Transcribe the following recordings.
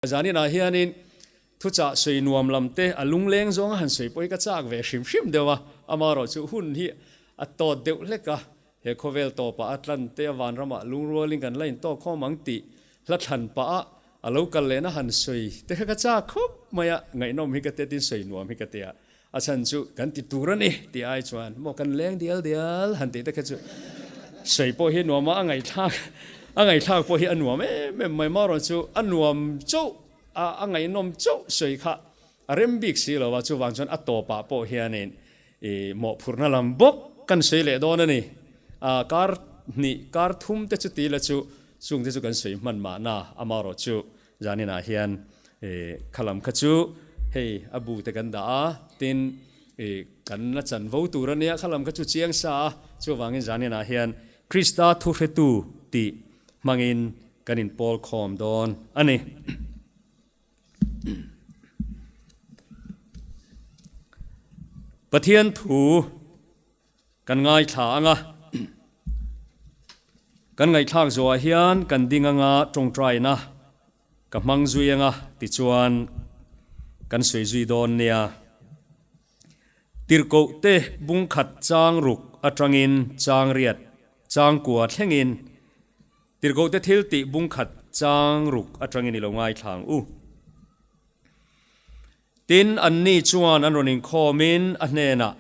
Zaninah hianin thuchah sawi nuam lam te a lungleng zawnga han sawi pawh hi ka chak ve hrim hrim deuh a, amaherawh chu hun hi a tawt deuh hlek a, he khawvel tawpah a tlan te a vanramah lungrualin kan la intawk khawm ang tih hla thlan pah a a lo kal lehna han sawi te kha ka chak khawp mai a, ngaihnawm hi ka tia tin sawi nuam hi ka tia, a chhan chu kan ti tur a ni tih ai chuan maw kan leng dial dial han tih te kha chu sawi pawh hi nuam a, a ngaihthlak a ngaihthlak pawh hi a nuam em em mai marawh chu a nuam chauh a a ngaihnawm chauh sawi kha a rem bik si lo a, chuvang chuan a tawpah pawh hianin ih mawhphurhna lam bawk kan sawi leh dawn a ni, a kar hnih kar thum te chu ti la chu chung te chu kan sawi hman mahna amarawh chu Zaninah hian kha lam kha chu hei a bu te kan dah a, tin kan la chanvo tur a nia, kha lam kha chu chiang sa a, chuvangin zaninah hian Krista thuhretu tih hmangin kan inpawl khawm dawn a ni. Pathian thu Kan ngaithla ang a, kan ngaihthlak zawhah hian kan ding anga tawngtaina ka hmang zui anga tichuan kan sawi zui dawn nia. Tirhkoh te bungkhat chang ruk atangin chang riat chang kua thlengin Tirhkoh te thil tih bungkhat chang ruk atangin i lo ngaithla ang u. Tin, anni chuan an rawn inkhawmin a hnenah,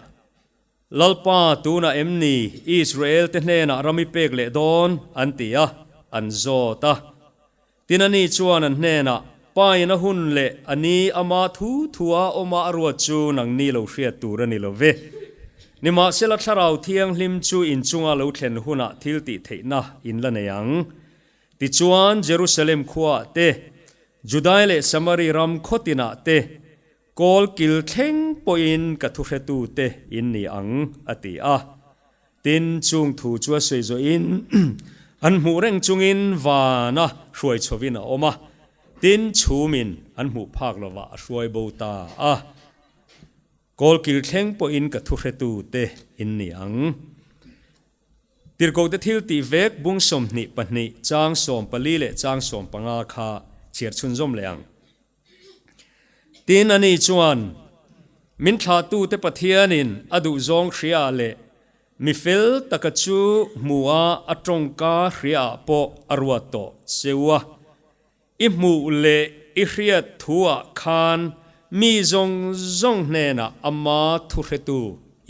Lalpa, tunah em ni Israel te hnenah ram i pek leh dawn? an ti a, an zawt a. Tin, ani chuan an hnenah, Pain a hun leh a ni ama thu thua awma a ruat chu nangni lo hriat tur a ni lo ve. Nimahsela Thlarau Thianghlim chu inchunga lo thlen hunah thil tih theihna in la nei ang. Tichuan, Jerusalem khuaah te, Judai leh Samari ram khaw tinah te, Kawl kil thleng pawhin ka thuhretute in ni ang, a ti a. Tin, chung thu chu a sawi zawhin an hmuh reng chungin vana hruai chhovin a awm a, tin, chhumin an hmuh phak lovah a hruai bo ta a. Kawl kil thleng pawhin ka thuhretute in ni ang. Tirhkohte thil tih vek bung 22 chang 14 leh chang 15 kha chhiar chhunzawm leh ang. Tin, ani chuan, Min thlahtute Pathianin a duhzawng hriaah leh mi fel taka chu hmuha a tawngka hriaah pawh a ruat tawh cheu a. I hmuh leh i hriat thuah khan mi zawng zawng hnenah ama thuhretu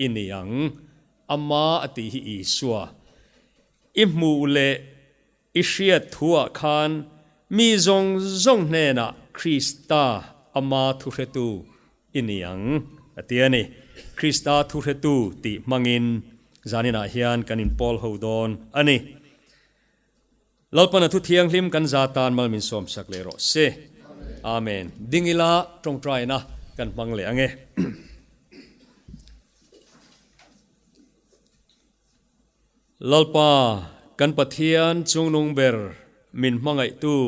i ni ang, ama a tih hi Isua. I hmuh leh I hriat thuah khan mi zawng zawng hnenah Krista ama thuhretu i ni ang, a ti a ni. Krista thuhretu tih hmangin zaninah hian kan inpawl ho dawn a ni. Lalpana thu thianghlim kan za tan mal min sawmsak leh rawh se. Amen. Ding ila tawngtaina kan hmang leh ang e. Lalpa, kan Pathian chungnung ber min hmangaihtu,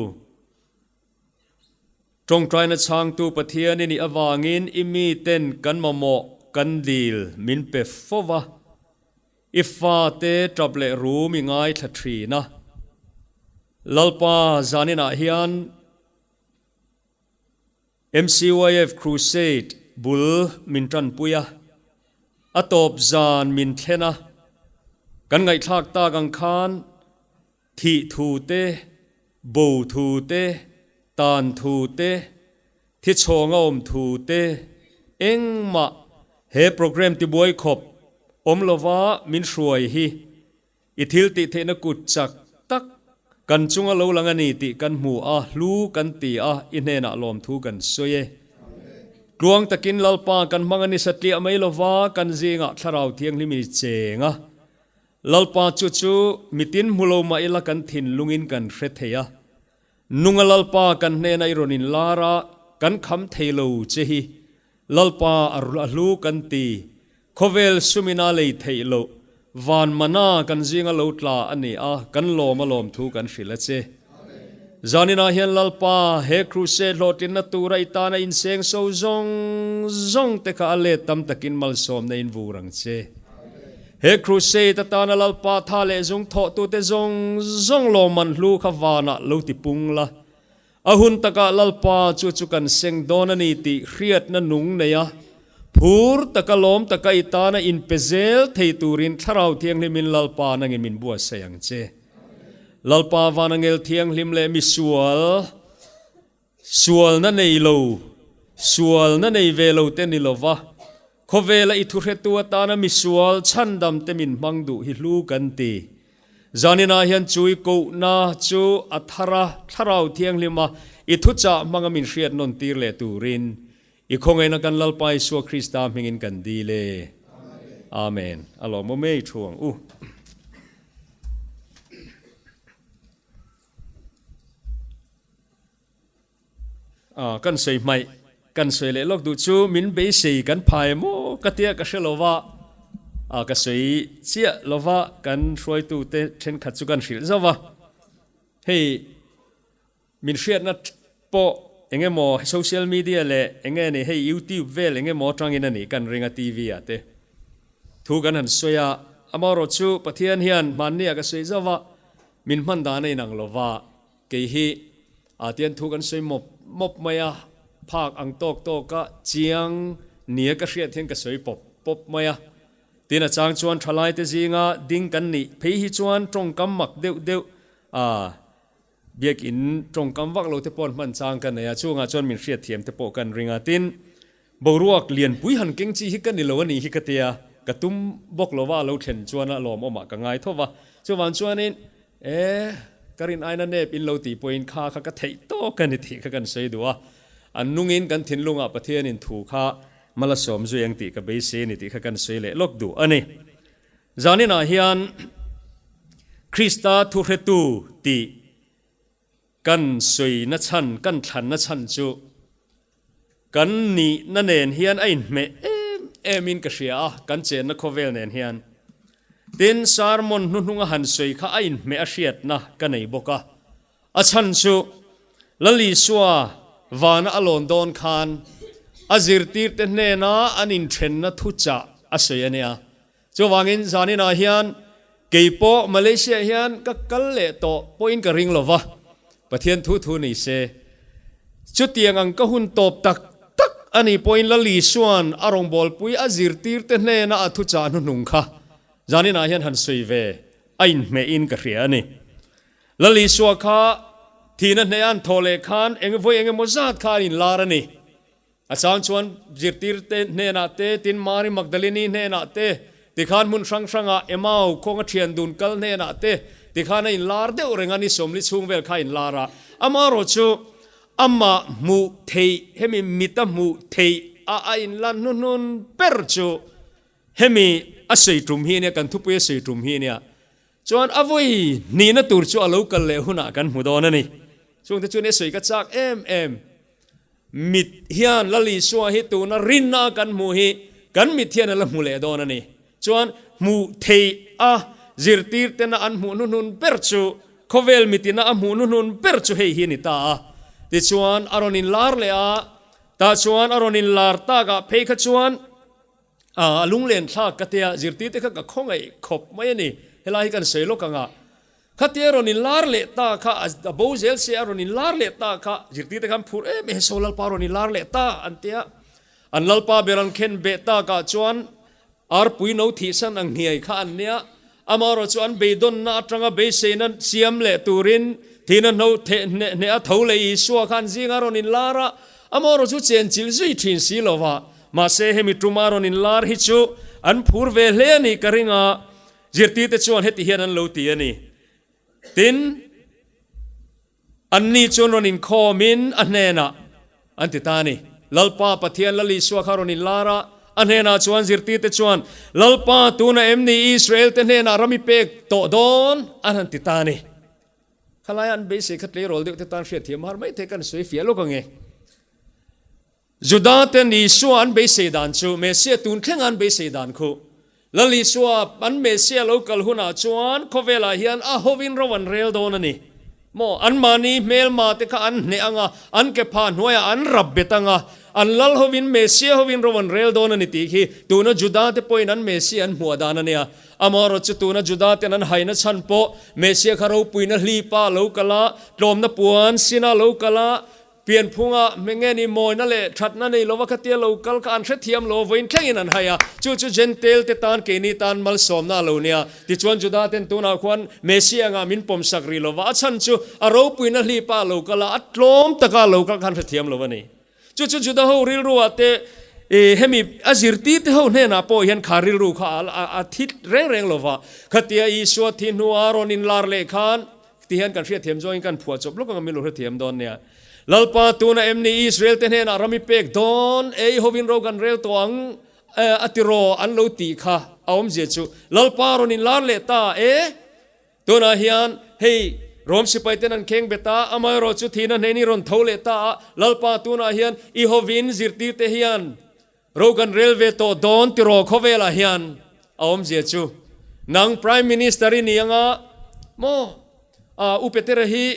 tawngtaina chhangtu Pathian i nih avangin i miten kan mamawh kan dil min pe fo va, i fate tap leh rum i ngaithla thin a. Lalpa, zaninah hian MCYF Crusade bul min tanpui a, a tawp zan min thlen a, kan ngaihthlak tak ang khan thih thu te, bo thu te, tan thu te, thi chhawng a awm thu te engmah he program tibuai khawp awm lova min hruai hi I thil tih theihna kut chak tak kan chunga lo lang a ni tih kan hmu a, hlu kan ti a, i hnenah lawmthu kan sawi e. Tluang takin Lalpa kan hmang a ni satliah mai lova, kan zingah Thlarau Thianghlim i cheng a. Lalpa chu chu mitin hmu lo mah ila kan thinlungin kan hre thei a. Nunga Lalpa kan hnena i rawn inlar a, kan kham thei lo che hi Lalpa a hlu kan ti. Khawvel sumina lei theih loh, van mana kan zinga lo tla a ni a, kan lawm a lawmthu kan hrilh a che. Zaninah hian Lalpa, he crusade hlawhtlinna tura i tana inseng so zawng zawng te kha a let tam takin malsawmna in vur ang che. He crusade atana Lalpa tha leh zung thawhtute zawng zawng lawmman hlu kha vanah lo ti pung la. A hun takah Lalpa chu chu kan seng dawn a ni tih hriatna nung nei a, phur taka lawm taka i tana inpe zel thei turin Thlarau Thianghlimin Lalpa nangin min buatsaih ang che. Lalpa vanangel thianghlim leh misual, sualna nei lo, sualna nei ve lo te ni lova, khawvela i thuhretu atana misual chhandam te min hmang duh hi hlu kan ti. Zaninah hian chui kohna chu a thar a, Thlarau Thianghlima i thuchah hmanga min hriat nawn tir leh turin i khawngaihna kan Lalpa Isua Krista hmingin kan dil e. Amen. A lawmawm e i thu ang u. Kan sawi hmaih, kan sawi leh lawk duh chu min beisei kan phai maw ka tia ka hre lo va, ka sawi chiah lo va, kan hruaitute thenkhat chu kan hrilh zauh va, hei min hriatna pawh eng emaw social media leh eng nge ni hei youtube vel eng emaw atangin a nih kan ring a TV ah te thu kan han sawi a, amaherawhchu Pathian hian hmanni ah ka sawi zauh va, min hman dan a inang lo va. Kei hi a tian thu kan sawi mawp mawp mai a, phak ang tawk tawk a chiang nia ka hriat hian ka sawi pawp pawp mai a. Tin a chang chuan thalaite zinga ding kan nih phei hi chuan tawngkam mak deuh deuh a biakin tawngkam vak lo te pawh an hman chang ka nei a, chungah chuan min hriatthiam te pawh kan ring a. Tin, boruak lianpui han keng chi hi ka ni lo a nih hi ka tia, ka tum bawk lova a lo thlen chuan a lawmawmah ka ngai tho va. Chuvang chuanin E, ka rin aina nep in lo tih pawhin kha kha ka theih tawk a ni tih kha kan sawi duh a, an nungin kan thinlungah Pathianin thu kha malasawm zui ang tih ka beisei a ni tih kha kan sawi leh lawk duh a ni. Zaninah hian Krista thuhretu tih kan sawina chhan, kan thlanna chhan chu kan nihna nen hian a inhmeh em emin ka hria a, kan chenna khawvel nen hian. Tin, sermon hnuhnunga han sawi kha a inhmeh a hriatna ka nei bawk a. A chhan chu Lal Isua vana a lawn dawn khan a zirtirte hnena an inthenna thuchah a sawi a nia. Chuvangin zaninah hian kei pawh Malaysia hian ka kal leh tawh pawhin ka ring lova, Pathian thu thu ni se. Chutiang ang ka hun tawp tak tak a nih pawhin Lal Isua'n a rawngbawlpui a zirtirte hnena a thuchah hnuhnung kha zaninah hian han sawi ve a inhmehin ka hria a ni. Lal Isua kha thihna hneha an thawh leh khan eng vawi eng emaw zat kha an inlar a ni. A chang chuan zirtirte hnenah te, tin Mari Magdalini hnenah te, tikhan hmun hrang hrangah Emau khawnga thian dun kal hnenah te, tikhan a inlar deuh reng a, ni sawmli chhung vel kha a inlar a. Amaherawh chu amah hmuh theih, hemi mita hmuh theih a a inlan hnuhnun ber chu hemi a sawi tum hi a nia, kan thupui a sawi tum hi a nia. Chuan a vawi hnihna tur chu a lo kal leh hunah kan hmu dawn a ni. Chungte chuan i sawi ka chak em em. Mit hian Lal Isua hi tuna rinna kan hmuh hi kan mit hian a la hmu leh dawn a ni. Chuan hmuh theih a zirtirtena an hmuh hnuhnun ber chu khawvel mitina a hmuh hnuhnun ber chu hei hi a ni ta a. Tichuan a rawn inlar leh a, tah chuan a rawn inlar takah phei kha chuan A lunglen thlak ka tia zirtirte kha ka khawngaih khawp mai a ni. Helai hi kan sawi lawk ang a, khatia rawn inlar leh ta kha a bo zel se a rawn inlar leh ta kha zirtirte khan phur em em saw Lalpa rawn inlar leh ta an tia. An Lalpa ber an khen beh takah chuan arpui no thihsan ang hniai kha an nia. Amaherawh chu an beidawnna atanga beiseina siam leh turin thihna hno theh hneh hneh a tho leh Isua khan zingah rawn inlar a, amaherawh chu chenchilh zui thin si lova. Mahse hemi tuma rawn inlar hi chu an phur ve hle a nih ka ring a, zirtirte chuan heti hian an lo ti a ni. Tin, anni chuan rawn inkhawmin a hnenah an ti ta a ni. Lalpa Pathian Lal Isua kha rawn inlar a, a hnenah chuan zirtirte chuan, Lalpa, tunah em ni Israel-te hnenah ram i pek tawh dawn? an han ti ta a ni. Khalaia an beisei kha tleirawl deuh te tan hriatthiam har mai thei kan sawi fiah lawk ang e. Juda ten Isua an beisei dan chu Messia tun thlenga an beisei dan khu. Lal Isua an Messia lo kal hunah chuan khawvelah hian a hovin ro an rel dawn a ni. Maw? Anmahni hmelma te kha an hneh ang a, an ke phah hnuaiah an rap bet ang a, an lal hovin Messiah hovin ro an rel dawn a ni tih khi tuna Juda te pawhin an Messiah an hmuah dan a nia. Amaherawhchu chu tuna Juda ten an haina chhan pawh Messiah kha ropuina hlipa a lo kal a, tlawmna puan sina a lo kal a, Pianphunga hming nge ni mawina leh thatna nei lova khatia lo kal kha an hrethiam lo vawiin thlengin an hai a, chu chu Jentail te tan keini tan malsawmna a lo nia. Tichuan Juda ten tunah khuan Messiah angah min pawmsak rih lova, a chhan chu a ropuina hlipa a lo kal a, a tlawm taka a lo kal kha an hrethiam lo a ni. Chu chu Juda ho rilru ah te hemi a zirtir te ho hnenah pawh hian kha rilru kha a thi reng reng lova, khatia Isua thi hnua rawn inlar leh khan Ti hian kan hriatthiam zawngin kan phuah chawp lawk ang a, min lo hrethiam dawn nia. Lalpa tuna em ni Israel te hnenah ram i pek dawn e, i hovin ro kan rel tawh ang a ti raw an lo tih kha a awmzia chu Lalpa rawn inlar leh ta e. Tunah hian hei Rom sipai ten an kheng bet a, amaherawh chu thihna hnen i rawn tho leh ta a, Lalpa tunah hian i hovin zirtir te hian Ro kan rel ve tawh dawn tiraw khawvelah hian a awmzia chu nang Prime Minister i ni anga maw ah U Petera hi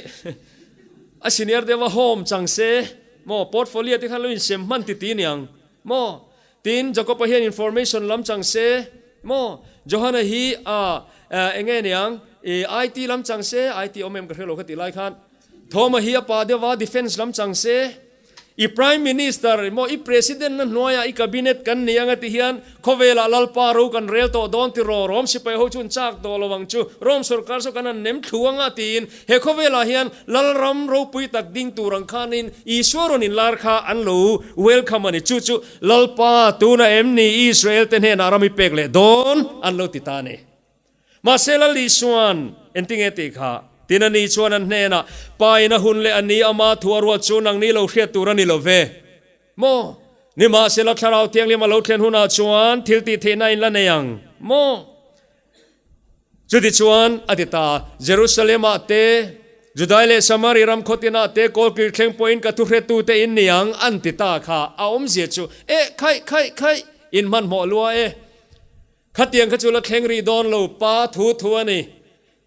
a senior deuh a home chang se maw portfolio te khan lo insem hman ti ti niang maw tin Jacob-a hian information lam chang se maw Johana hi ah enge niang i IT lam chang se IT awm em ka hrelo kha tih lai khan Thoma hi a pa deuh a defence lam chang se. I Prime Minister emaw i President na hnuaiah i Cabinet kan ni anga ti hian khawvelah Lalpa ro kan rel tawh dawn ti raw, Rom sipai ho chu an chak tawh lo ang chu, Rom sorkar saw kan han nem thlu anga tiin he khawvelah hian Lalram ropui tak ding tur ang khanin Isua rawn inlar kha an lo welcome a ni. Chu chu Lalpa tuna em ni Israel te hnenah ram i pek leh dawn an lo ti ta a ni. Mahse Lal Isua'n engtinge tih kha? Tin a ni chuan an hnenah, Pa in a hun leh a ni ama thu a ruat chu nangni lo hriat tur a ni lo ve maw? Nimahsela Thlarau Thianghlim a lo thlen hunah chuan thil tih theihna in la nei ang maw? Chutichuan a ti ta, Jerusalem-ah te, Judai leh Samari ram khawtinah te kawlkil thleng pawhin ka thuhretute in ni ang an ti ta kha a awmzia chu, Eh khaih khaih khaih, in hmanhmawh lua e. Khatiang kha chu la thleng rih dawn lo, Pa thu thu a ni.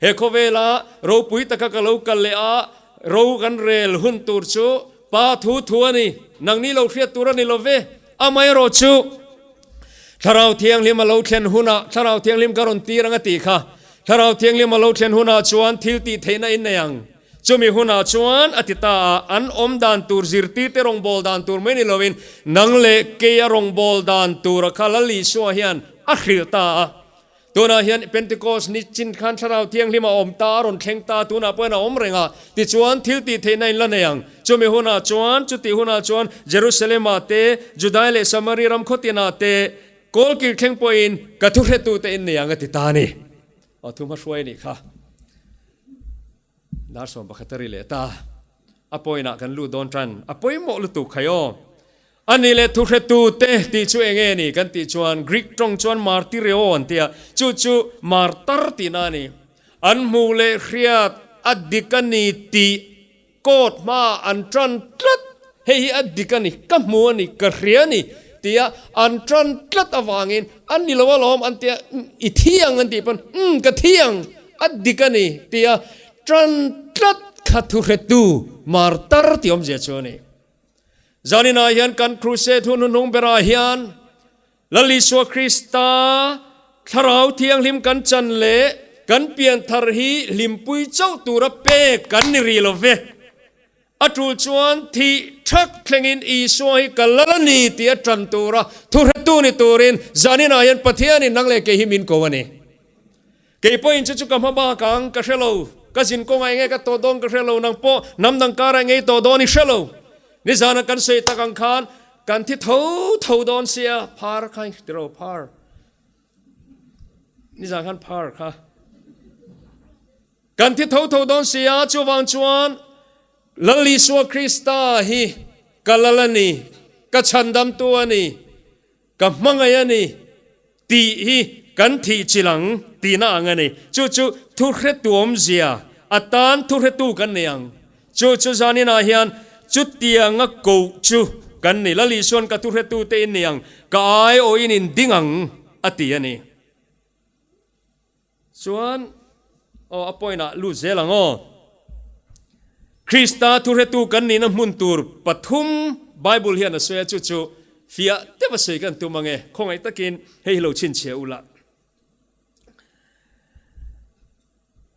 He khawvela ropui taka ka lo kal leh a, ro kan rel hun tur chu Pa thu thu a ni. Nangni lo hriat tur a ni lo ve. Amaherawh chu Thlarau Thianghlim a lo thlen hunah, Thlarau Thianghlim ka rawn tir ang a tih kha. Thlarau Thianghlim a lo thlen hunah chuan thil tih theihna in nei ang. Chumi hunah chuan a ti ta a, an awm dan tur zirtirte rawngbâwl dan tur mai ni loin nang leh keia rawngbâwl dan tura kha Lal Isua hian a hrilh ta a. Tunah hian Pentecost ni chin khan Thlarau Thianghlim a awm ta, a rawn thleng ta, tunah pawhin a awm reng a. Tichuan, thil tih theihna in la nei ang. Chumi hunah chuan, chutih hunah chuan Jerusalem-ah te, Judai leh Samari ram khawtinah te, kawlkil thleng pawhin ka thuhretute in nei ang a ti ta a ni. Aw, thu hmahruai a nih kha. Dar 11 a ri leh ta. A pawinah kan lut dawn tan. A pawimawh lutuk khai aw. A ni leh thuhretu te tih chu eng nge ni kan tih chuan Greek tawng chuan martyreo an ti a, chu chu martar tihna a ni. An hmuh leh hriat a dik a ni tih court hmaah an tan tlat. Hei hi a dik a ni, ka hmu a ni, ka hria a ni tia an tan tlat avangin a ni lo alawm an tia, i thi ang an tih pawn, umm ka thi ang, a dik a ni tia tan tlat kha thuhretu martar tih awmzia chu a ni. Zaninah hian kan crusade hun hnuhnung berah hian Lal Isua Krista Thlarau Thianghlim kan chan leh kan pianthar hi hlimpui chauh tura pek kan ni rih lo ve. A tul chuan thih thak thlengin Isua hi ka lal a ni tih a tan tura thuhretu ni turin zaninah hian Pathianin nang leh kei hi min ko a ni. Kei pawhin chu chu ka hma bak ang ka hre lo, ka zin kawngah enge ka tawh dawn ka hre lo, nang pawh hnam dang karah enge i tawh dawn i hre lo. Nizana kan sawi tak ang khan kan thi tho tho dawn sia, phar kha i tiro phar. Nizan khan phar kha. Kan thi tho tho dawn si a, chuvang chuan Lal Isua Krista hi ka lal a ni, ka chhandamtu a ni, ka hmangaih a ni tih hi kan thih chilh ang tihna ang a ni. Chu chu thuhretu awmzia atan thuhretu kan nei ang. Chu chu zaninah hian chutianga koh chu kan ni. Lal Isua'n ka thuhretute in nei ang, ka aiawhin in ding ang a ti a ni. Chuan aw a point ah lut zel ang aw. Krista thuhretu kan nihna hmun tur pathum Bible hian a sawi a, chu chu fiah deuh a sawi kan tum ang e. Khawngaih takin hei hi lo chhinchhiah ula.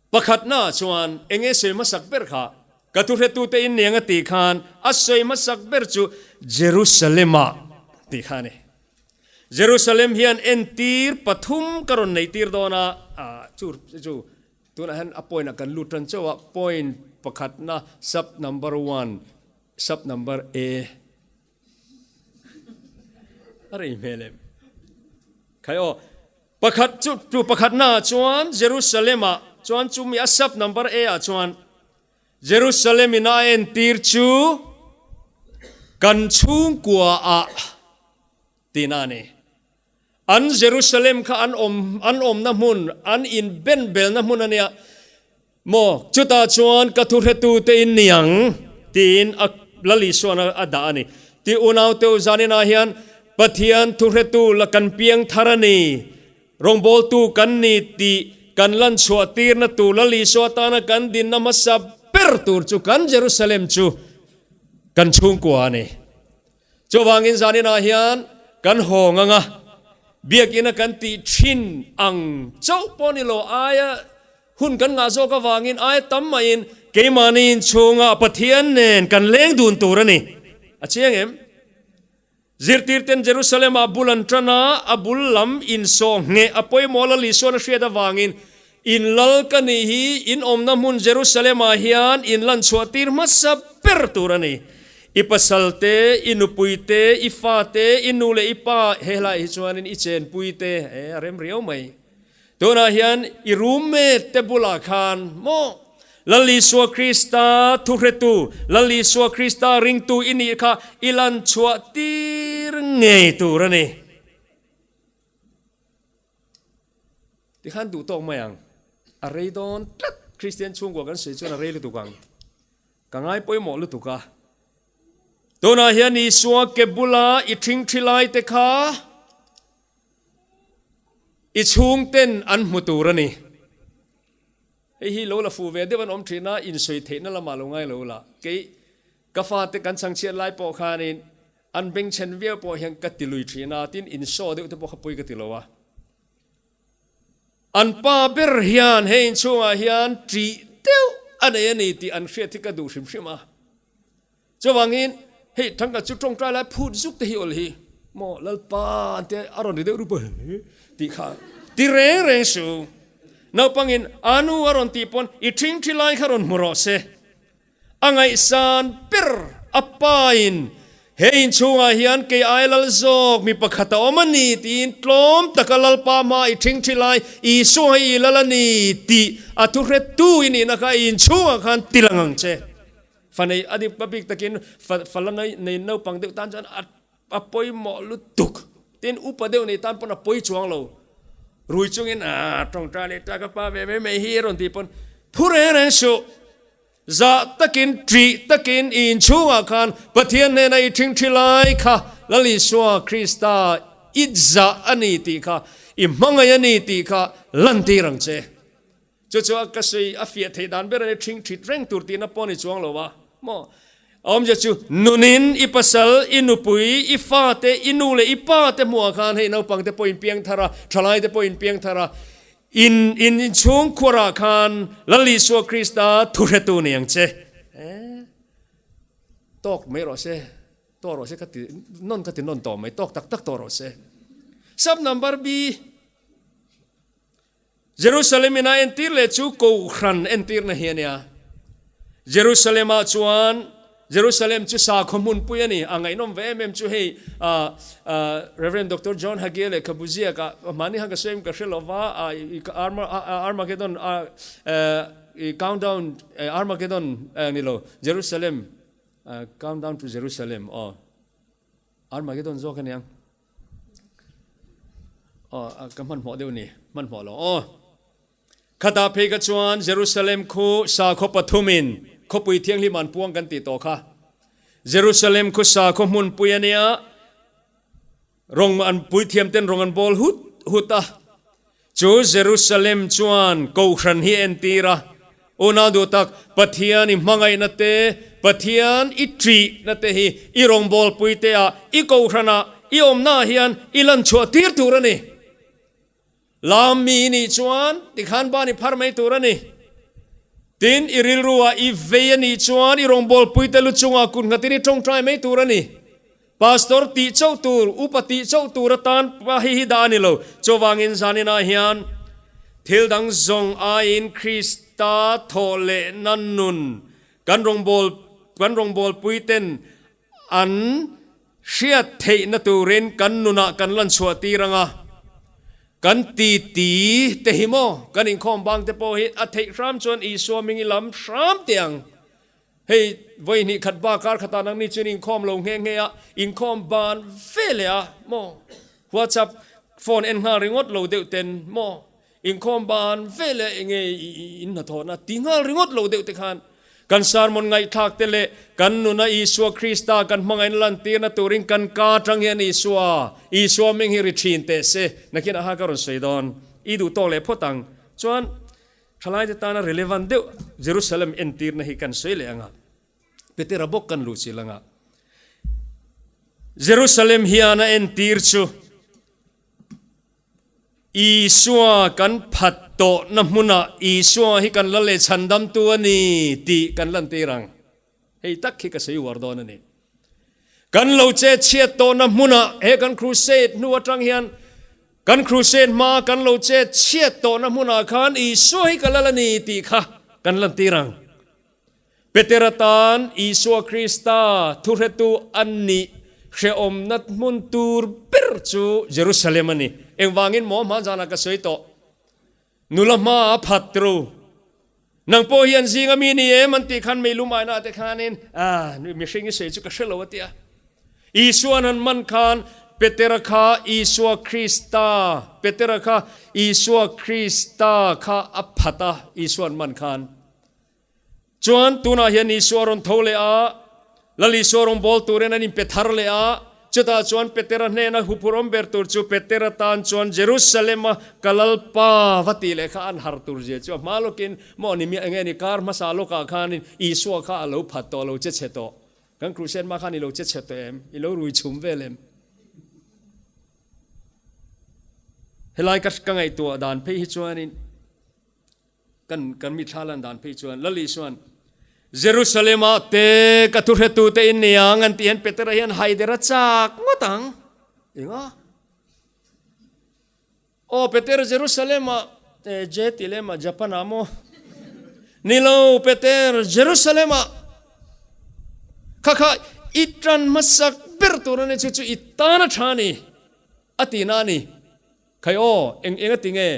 Pakhatnaah chuan eng nge sawi hmasak ber kha? Ka thuhretute in niang a tih khan a sawi hmasak ber chu Jerusalem-ah tih kha a ni. Jerusalem hian entir pathum ka rawn neihtir dawn a, chu chu tunah hian a point ah kan lut tan chauh a, point pakhatna sub number one, sub number A. A rei hmel em? Khai aw, pakhat chu chu pakhatnaah chuan Jerusalem-ah chuan chumi a sub number A ah chuan Jerusalem in a entir chu kan chhungkua ah tihna a ni. An Jerusalem kha an awm an awmna hmun, an inbenbelna hmun a nia maw? Chutah chuan ka thuhretute in ni ang tiin a Lal Isuan a dah a ni. Ti unaute u zaninah hian Pathian thuhretu la kan piang thar a ni, rawngbawltu kan ni tih kan lan chhuah tirna tur Lal Isua tana kan dinna hmasa ber tur chu kan Jerusalem chu kan chhungkua a ni. Chuvangin zaninah hian kan hawng anga biakina kan tih thin ang chauh pawh ni lo aia hun kan ngah zawk avangin aia tam mahin keimahni inchhungah Pathian nen kan leng dun tur a ni. A chiang em? Zirtirten Jerusalem-ah bul an tan a, a bul lam insawh ngheh a pawimawh Lal Isuan a hriat avangin in lal ka nih hi in awmna hmun Jerusalem-ah hian in lan chhuah tir hmasa ber tur a ni. I pasal te, i nupui te, i fa te, i nu leh i pa he hlaiah hi chuanin i chenpui te, e, a rem riau mai. Tunah hian i roommate te bulah khan maw Lal Isua Krista thuhretu, Lal Isua Krista ringtu i nih kha i lan chhuah tir ngei tur a ni. Tikhan duh tawk mai ang. A rei dawn tlat. Kristian chhungkua kan sawi chuan a rei lutuk ang. Ka ngai pawimawh lutuk a. Tunah hian Isua ke bula i ṭhingṭhi lai te kha i chhungten an hmu tur a ni. Hei hi lo la fuh ve deuh an awm ṭhin a, insawi theihna lamah lo ngai lo la. Kei ka fate kan chhangchhiat lai pawh khanin an bengchhen viau pawh hian ka ti lui ṭhin a, tin insaw deuh te pawh kha pawi ka ti lo a. An pa ber hian hei inchhungah hian ṭih deuh a nei a ni tih an hriat hi ka duh hrim hrim a. Chuvangin hei thangkhat chu tawngtai lai phut zuk te hi awl hi maw Lalpa an tia a rawn ri deuh rup a tih kha ti reng reng su. Naupangin a nu a rawn tih pawn i ṭhingṭhi lai kha rawn hmu rawh se. A ngaihsan ber a pain he inchhungah hian kei ai lal zawk mi pakhat a awm a ni tiin tlawm taka Lalpa hma i ṭhingṭhi lai Isua hi i lal a ni tih a thuhretu i nihna kha i inchhungah khan ti lang ang che. Fa nei a dik a bik takin fa fa la nei nei naupang deuh tan chuan a a pawimawh lutuk. Tin upa deuh nei tan pawn a pawi chuang lo. Rui chungin aah tawngtai leh ta ka pa ve mai mai hi a rawn tih pawn thu reng reng suh. Zah takin ṭih takin i inchhungah khan Pathian hnena i ṭhingṭhi lai kha Lal Isua Krista i zah a ni tih kha i hmangaih a ni tih kha lantir ang che. Chu chu a ka sawi a fiah theih dan ber a ni, ṭhing ṭhit reng tur tihna pawh a ni chuang lo a maw? A awmzia chu nunin i pasal, i nupui, i fate, i nu leh i pa te hmuhah khan hei naupang te pawh in piang thar a, ṭhalai te pawh in piang thar a, in in inchhung khuarah khan Lal Isua Krista thuhretu ni ang che. Eh, tawk mai rawh se, tawk rawh se ka ti nawn ka ti nawn tawh mai, tawk tak tak tawh rawh se. Sub number B. Jerusalem in a entir leh chu Kohhran entirna hi a nia. Jerusalem ah chuan Jerusalem chu sakhaw hmunpui a ni. A ngaihnawm ve em em chu hei Rev. Doctor John Hagee lehkhabu ziak ah mahni khan ka sawi em ka hre lo va, Armageddon countdown Armageddon ni lo Jerusalem countdown to Jerusalem aw Armageddon zawk a niang. Aw, ka hmanhmawh deuh ni, hmanhmawh lo aw. Khatah phei ka chuan Jerusalem khu sakhaw pathumin khawpui thianghlim an puang kan tih tawh kha. Jerusalem khu sakhaw hmunpui a nia, rawng an puithiam ten rawng an bawl hut hut a. Chu Jerusalem chuan Kohhran hi a entir a. Unau duh tak, Pathian i hmangaihna te, Pathian i ṭihna te hi i rawngbawlpui te ah, i kohhran ah, i awmna ah hian i lan chhuah tir tur a ni. Lam mi i nih chuan tikhan ban i phar mai tur a ni. Tin, i rilru ah i vei a nih chuan i rawngbawlpui te lu chungah kut nghatin i ṭawngṭai mai tur a ni. Pastor tih chauh tur, upa tih chauh tur atan pa hi hi dah a ni lo. Chuvangin zaninah hian thil dang zawng aiin Krista thawh lehna nun kan rawngbâwl kan rawngbâwlpui ten an hriat theihna turin kan nunah kan lan chhuah tir ang a. Kan titi te hi maw kan inkhawm bang te pawh hi a theih hram chuan Isua hming i lam hram teh ang. Hei, vawi hnih khat ba kar khatah nangni chuan inkhawm lo nghe nghe a, inkhawm ban ve leh a maw? WhatsApp phone en nghal ringawt lo deuh ten maw? Inkhawm ban ve leh enge in hnathawhna ti nghal ringawt lo deuh te khan kan sermon ngaihthlak te leh kan nuna Isua Krista kan hmangaihna lantirna turin kan ka atang hian Isua, Isua hming hi ri thin teh se. Nakin aha ka rawn sawi dawn. I duh tawk leh phawt ang. Chuan. Thalaite tana relevant deuh Jerusalem entirna hi kan sawi leh ang a, Petera bawk kan luh chilh ang a. Jerusalem hian a entir chu Isua kan phat tawhna hmunah Isua hi kan la leh chhandamtu a ni tih kan lantir ang. Hei tak hi ka sawi uar dawn a ni. Kan lo che chhiat tawhna hmunah he kan crusade hnu atang hian kan crusade hma kan lo che chhiat tawhna hmunah khan Isua hi ka lal a ni tih kha kan lantir ang. Petera tan Isua Krista thuhretu a nih hrehawmna hmun tur ber chu Jerusalem a ni. Engvangin maw hma zanah ka sawi tawh. Nula hma a phat ru. Nang pawh hian zinga mi ni em an tih khan meilum aina te khanin ah mihring i sawi chu ka hre lo a ti a. Isuan han man khan Petera kha Isua Krista Petera kha Isua Krista kha a phat a Isuan man khan. Chuan tunah hian Isua rawn tho leh a, Lal Isua rawn bawl turin an inpe thar leh a, chutah chuan Petera hnena huphurhawm ber tur chu Petera tan chuan Jerusalem-a ka Lalpa va tih leh kha an har tur zia chu a hma lawkin maw ni miah enge ni kar hmasa lawkah khanin Isua kha a lo phat tawh a lo che chhe tawh. Kan crusade hma khan i lo che chhe tawh em? I lo rui chhum vel em? Helai ka ka ngaihtuah dan phei hi chuanin Kan kan mithla lan dan phei chuan Lal Isuan Jerusalem-ah te ka thuhretute in ni ang an tih hian Petera hian haider a chak ngawt ang. Enga? Aw Peter Jerusalem-ah te je ti lema Japan-ah maw? Ni lo Peter Jerusalem-ah kha kha i tan hmasak ber tur a ni chu chu i tan a tha a ni a tihna a ni. Khai aw eng eng a ti nge?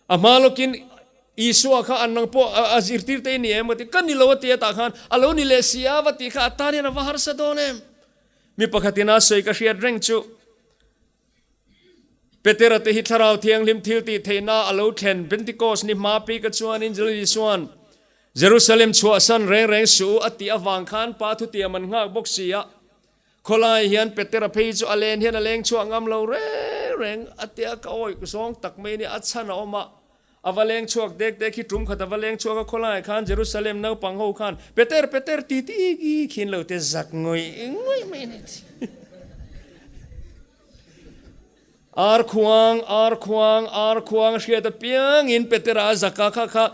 A hma lawkin Isua kha an nang pawh a zirtir te i ni em ka ti, ka ni lo a ti a tah khan a lo ni leh si a va tih kha a tan hian a va harsa dawn em. Mi pakhatin a sawi ka hriat reng chu Petera te hi Thlarau Thianghlim thil tih theihna a lo thlen Pentecost ni hma pi ka chuanin Isuan Jerusalem chhuahsan reng reng suh u a tih avang khan Pa thutiam an nghak bawk si a. Khawlai hian Petera phei chu a len hian a leng chhuah ngam lo reng reng a tia ka awih zawng tak mai nia a chhan a awm a, a va leng chhuak dek dek hi tum khat a va leng chhuak a khawlai khan Jerusalem naupang ho khan Peter Peter ti ti gi khin lo te zak ngawih ngawih mai ni Ar khuang ar khuang ar khuang a hriat apiangin Petera a zak a kha kha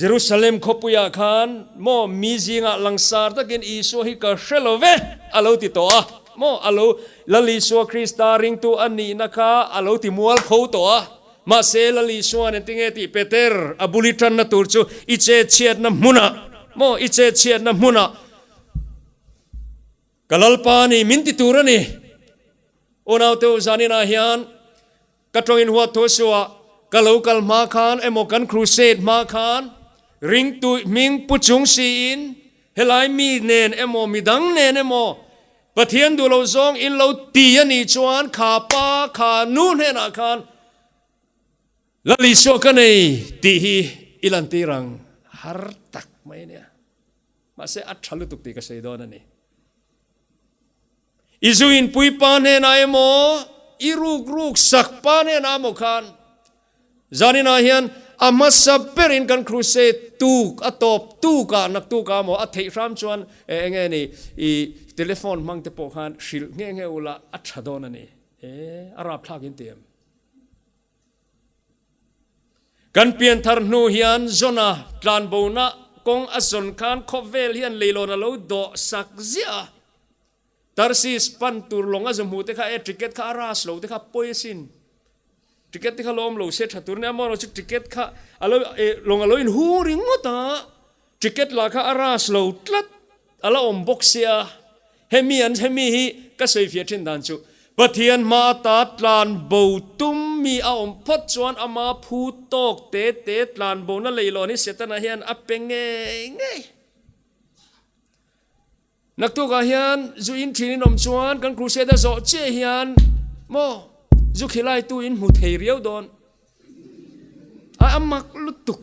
Jerusalem khawpuiah khan maw mi zingah langsar takin Isua hi ka hre lo ve a lo ti tawh a, maw a lo Lal Isua Krista ringtu a nihna kha a lo ti mual kho tawh a. Mahse Lal Isua'n engtinge tih Peter a bul i tanna tur chu i chetchhiatna hmunah maw i chetchhiatna hmunah Ka Lalpa ni min ti tur a ni. Unaute u zaninah hian ka tawngin huat thu suah ka lo kal hma khan emaw kan crusade hma khan ringtu hming pu chung siin helai mi nen emaw midang nen emaw Pathian duh lo zawng in lo ti a nih chuan kha pa kha nu hnenah khan Lal Isua ka nei tih hi i lantir ang har tak mai a nia. Mahse a tha lutuk tih ka sawi dawn a ni. I zu inpui pa hnenah emaw, i ruk ruk sak pa hnenah emaw khan zaninah hian A hmasa berin kan crusade tuk a tawp tuk ah naktuk ah maw a theih hram chuan eng nge ni i telephone hmang te pawh khan hrilh nghe nghe ula a tha dawn a ni e a rapthlak in ti em? Kan pianthar hnu hian Jona tlanbona kawng a zawn khan khawvel hian leilawn a lo dawh sak ziah a. Tarsis pan tur lawng a zu hmu te kha e ticket kha a ras lo te kha pawi asin. Ticket te kha lawm lo se tha tur nia amaherawh chu ticket kha a lo e lawng a lo inhung ringawt a, ticket lah kha a ras lo tlat a la awm bawk sia. Hemi an hemi hi ka sawifiah thin dan chu Pathian hma ata tlan bo tum mi a awm phawt chuan ama phu tawk te te tlan bona leilawn hi Setana hian a pe ngei ngei. Naktukah hian zu in thin in awm chuan kan crusade a zawh chiah hian maw zu khilaitu in hmu thei riau dawn a a mak lutuk.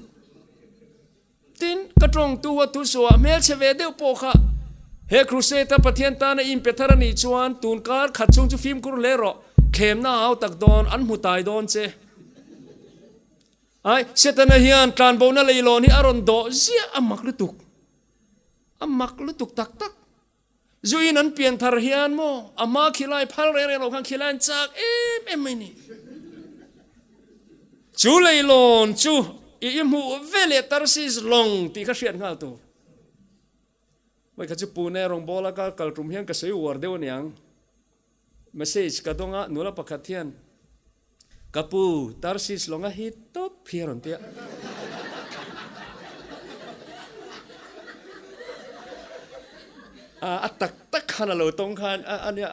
Tin, ka tawngtu a thusuah hmelchhe ve deuh pawh kha he crusade a Pathian tana i inpe thar a nih chuan tun kar khat chhung chu fimkhur hle rawh, thlemna a au tak dawn, an hmu tai dawn che. Ai, Setana hian tlanbona leilawn hi a rawn dawh ziah a mak lutuk. A mak lutuk tak tak. Zuiin an pian thar hian maw a hma khilai phal reng reng lo khan khilai an chak em em mai ni. Chu leilawn chu i i hmuh ve leh Tarsis lawng tih kha hriat nghal tur. Mai kha chu Pune rawngbawla ka kal tum hian ka sawi uar deuh aniang. Message ka dawng a, nula pakhat hian Ka pu, Tarsis lawnga hi tawp hi a rawn ti a. A tak tak khan a lo tawng khan a nia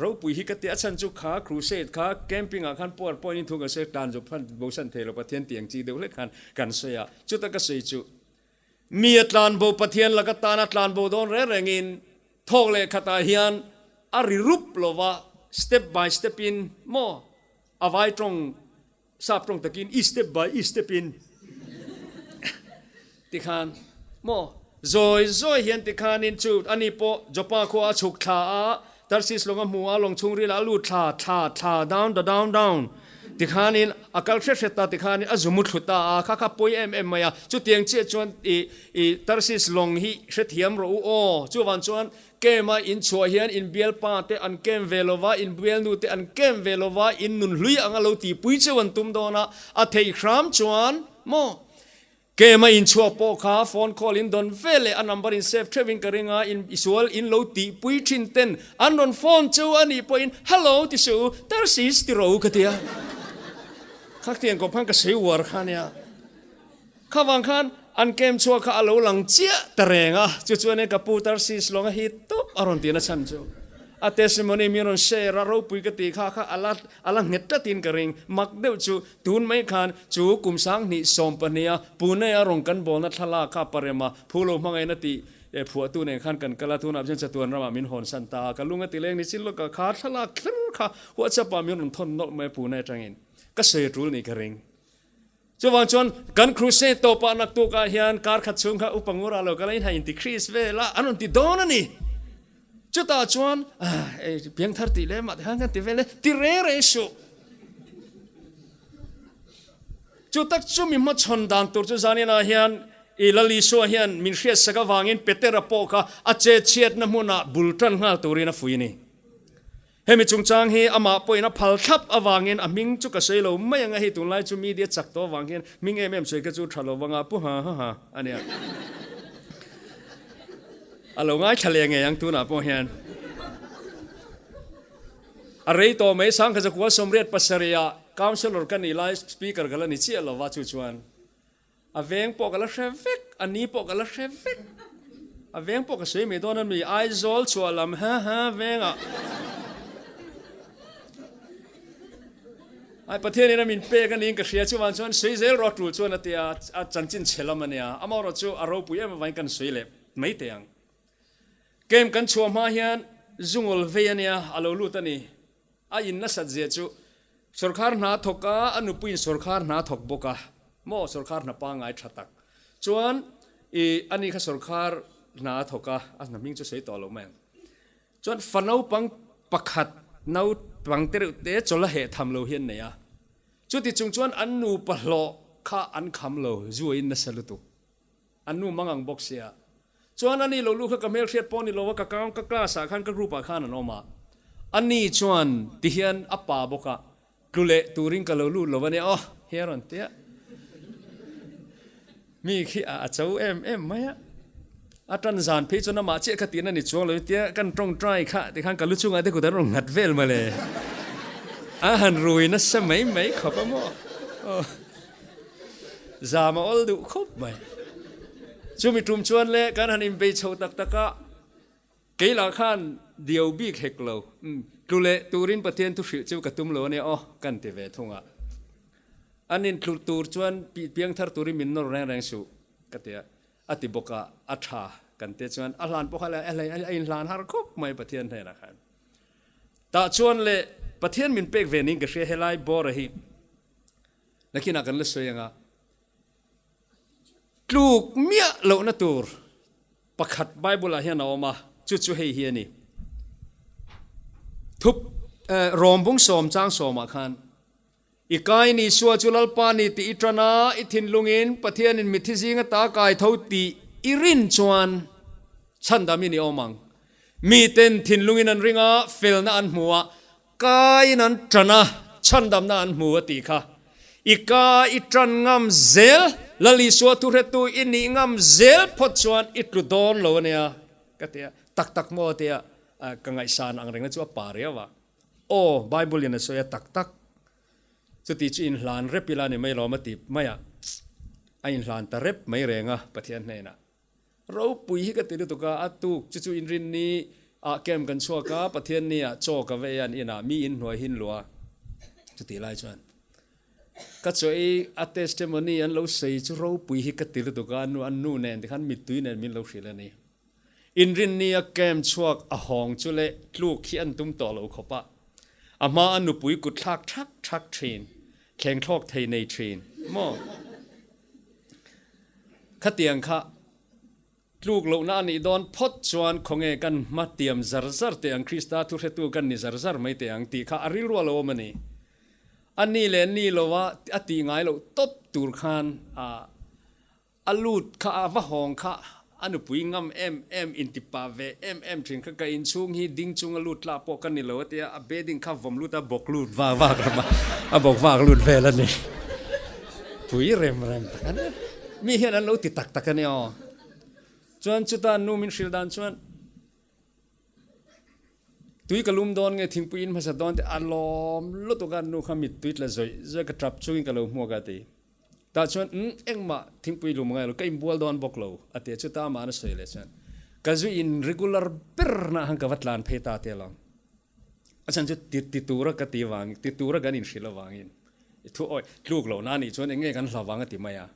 ropui hi ka ti a, chhan chu kha crusade kha camping ah khan power point in thu kan sawi a, tan zawp khan bosan thei lo Pathian tih ang chi deuh hlek khan kan sawi a, chuta ka sawi chu Mi a tlanbo Pathian laka tana tlanbo dawn reng rengin thawk leh khatah hian a ri rup lova step by step in maw a vai tawng sap tawng takin i step by i step in tikhan maw zawi zawi hian tikhanin chu ani pawh Joppa khua a chhuk thla a Tarsis lawng a hmu a, lawng chhungril ah a lut thla, thla, thla, down the down, down tikhanin a kal hret hret ta tikhanin a zu mu thlu ta a, kha kha pawi em em mai a, chutiang chiah chuan i, i Tarsis lawng hi hrethiam rawh u aw, chuvang chuan camp a in chhuah hian in bialpa te an camp ve lo va, in bialnu te an camp ve lo va, in nun hlui anga lo tihpui cheu an tum dawn a, a theih hram chuan maw. Kema in chhuak pawh kha phone call in dawn ve leh a number in save theuh in ka ring a, in isual in lo tihpui thin ten an rawn phone chu a nih pawhin hello ti suh u, Tarsis ti rawh u ka ti a. Khaktiang kawp khan ka sawi uar kha nia. Kha vang khan an kem chhuak kha a lo lang chiah ta reng a, chu chuan in ka pu Tarsis lawnga hi tawp a rawn ti na chhan chu. A testimony min rawn share a, ropui ka tih kha kha a la a la nghet tlatin ka ring, mak deuh chu Tun mai khan chu kum 20 20 a Pune a rawn kan bawlna thlalak kha parema phu lo hmangaihna tih phuahtu nen khan kan kal a, tunah chuan chatuan ramah min hawn san ta a, ka lung a ti leng ni chin lawk a, kha thlalak kher kha WhatsApp ah min rawn thawn nawlh mai a Pune atangin ka sawi a tul nih ka ring. Chuvang chuan kan crusade tawpah naktukah hian kar khat chhung kha upa ngura lo kal a inha inti Chris vel a an rawn ti dawn a ni. Chutah chuan piangthar tih leh mah te khan kan ti vel e ti reng reng suh. Chu tak chu mi hmachhawn dan tur chu zaninah hian i Lal Isua hian min hriatsak avangin Petera pawh kha a chetchhiatna hmunah bul tan nghal turin a fui a ni. Hemi chungchang hi amah pawhin a phal thlap avangin a hming chu ka sawi lo mai ang a, hei tunlai chu media chak tawh avang hian hming em em sawi kha chu tha lo vanga pu ha ha ha a nia. A lo ngaithla leh ngei ang tunah pawh hian. A rei tawh mai, Sangkhazakhua 87 ah Councillor ka nih lai Speaker ka la ni chiah lova chu chuan a veng pawh ka la hre vek, a ni pawh ka la hre vek, a veng pawh ka sawi mai dawn a mi, Aizawl chhuah lam ha ha vengah ai Pathian in a min pek a niin ka hria chuvang chuan sawi zel rawh a tul chuan a tia a chanchin chhe lam a nia, amaherawh chu a ropui em avangin kan sawi leh mai teh ang. Camp kan chhuah hma hian zungawl vei a nia, a lo lut a ni. A in nasat zia chu sawrkhar hna a thawk a, a nupuiin sawrkhar hna a thawk bawk a, maw sawrkhar hna pangngai tha tak chuan i ani kha sawrkhar hna a thawk a, a hna hming chu sawi tawh lo mai ang. Chuan fa naupang pakhat naupang te reuh te chawlh a heh tham lo hi an nei a, chuti chung chuan an nupa hlawh. kha an kham lo, zu a in nasa lutuk. An nu mang ang bawk sia. Chuan ani lo lu kha ka hmelhriat pawh ni lo a, ka kang ka class ah khan ka group ah khan an awm a. Ani chuan tihian a pa bawk a, tlu leh turin ka lo lut lo a nia aw, hi a rawn ti a. Mi khi a a cho em em mai a. A tan zan phei chuan amah chiah kha tihna ni chuang lo tia kan tawngtai kha tikhan ka lu chungah te kut an rawn nghat vel mawle. A han rui nasa mai mai khawp a maw. Aw. Zam a awl duh khawp mai. Chumi tum chuan le kan han inbei chho tak tak a, kei lah khan diau bik hek lo. Tlu leh turin Pathian thu hrilh chu ka tum lo a nia aw, kan ti ve thung a. An intlu tur chuan piang thar turin min nawr reng reng suh, ka ti a. A ti bawk a, a tha kan te chuan a hlan pawh kha a inhlan har khawp mai Pathian hnenah khan. Tah chuan le Pathian min pek ve niin ka hria helai bawra hi nakinah kan la sawi ang a, tluk miah lohna tur pakhat Bible ah hian a awm a, chu chu hei hi a ni. Thup Rawmbung sawm chang sawmah khan I kai ni Isua chu Lalpa ni tih i tan a, i thinlungin Pathianin mithi zinga ta kai tho tih i rin chuan chhandamin i awm ang. Miten thinlungin an ring a, felna an hmu a, kaiin an tan a, chhandamna an hmu a tih kha. I ka i tan ngam zel, Lal Isua thuhretu i nih ngam zel phawt chuan i tlu dawn lo a nia, ka ti a. Tak tak maw tia ka ngaihsan ang rengna chu a pa riau a. Aw, Bible in a sawi a tak tak. Chuti chu inhlan rep ila ni mai lawm a ti mai a, a inhlan ta rep mai reng a Pathian hnenah. Ropui hi ka ti lutuk a, a tuk chu chu inrinni ah camp kan chhuak a, Pathian ni ah chaw ka vei a an inah mi inhnuai hi inluah a, chuti lai chuan ka chaw ei a testimony an lo sawi chu ropui hi ka ti lutuk a, an nu nen tikhan mittui nen min lo hrilh a ni. Inrinnia camp chhuak a hawng chu leh tluk hi an tum tawh lo khawp a, a hma a nupui kut thlak thak thak thin, thleng thlawk thei nei thin maw? Khatiang kha tluk lohna a nih dawn phawt chuan khawnge kan hma tiam zar zar teh ang, Krista thuhretu kan ni zar zar mai teh ang tih kha a rilru a lo awm a ni. A ni leh ni lova a tih ngai loh tawp tur khan a A lut kha a va hawng kha a nupui ngam em em inti pa ve em em thin kha ka inchhung hi ding chung a lut tla pawh ka ni lo a tia a bedding kha vawm lut a bawk lut vak vak ram a a bawk vak lut vel a ni pui rem rem tak a ni mi hian an lo ti tak tak a ni aw chuan chuta nu min hrilh dan chuan Tui ka lum dawn nge thingpui in hmasa dawn tih a lawm lutuk a, nu kha mittui tla zawih zawih ka tap chungin ka lo hmuak a ti. Tah chuan umm engmah thingpui lum ngai lo, ka inbual dawn bawk lo a ti a, chuta amah an a sawi leh chuan ka zu in regular ber nah khan ka va tlan phei ta te lo. A chhan chu ti ti tura ka ti vang ti tura kan inhrilh avangin i thu awi tluk loh na anih chuan eng nge kan hla vang a ti mai a.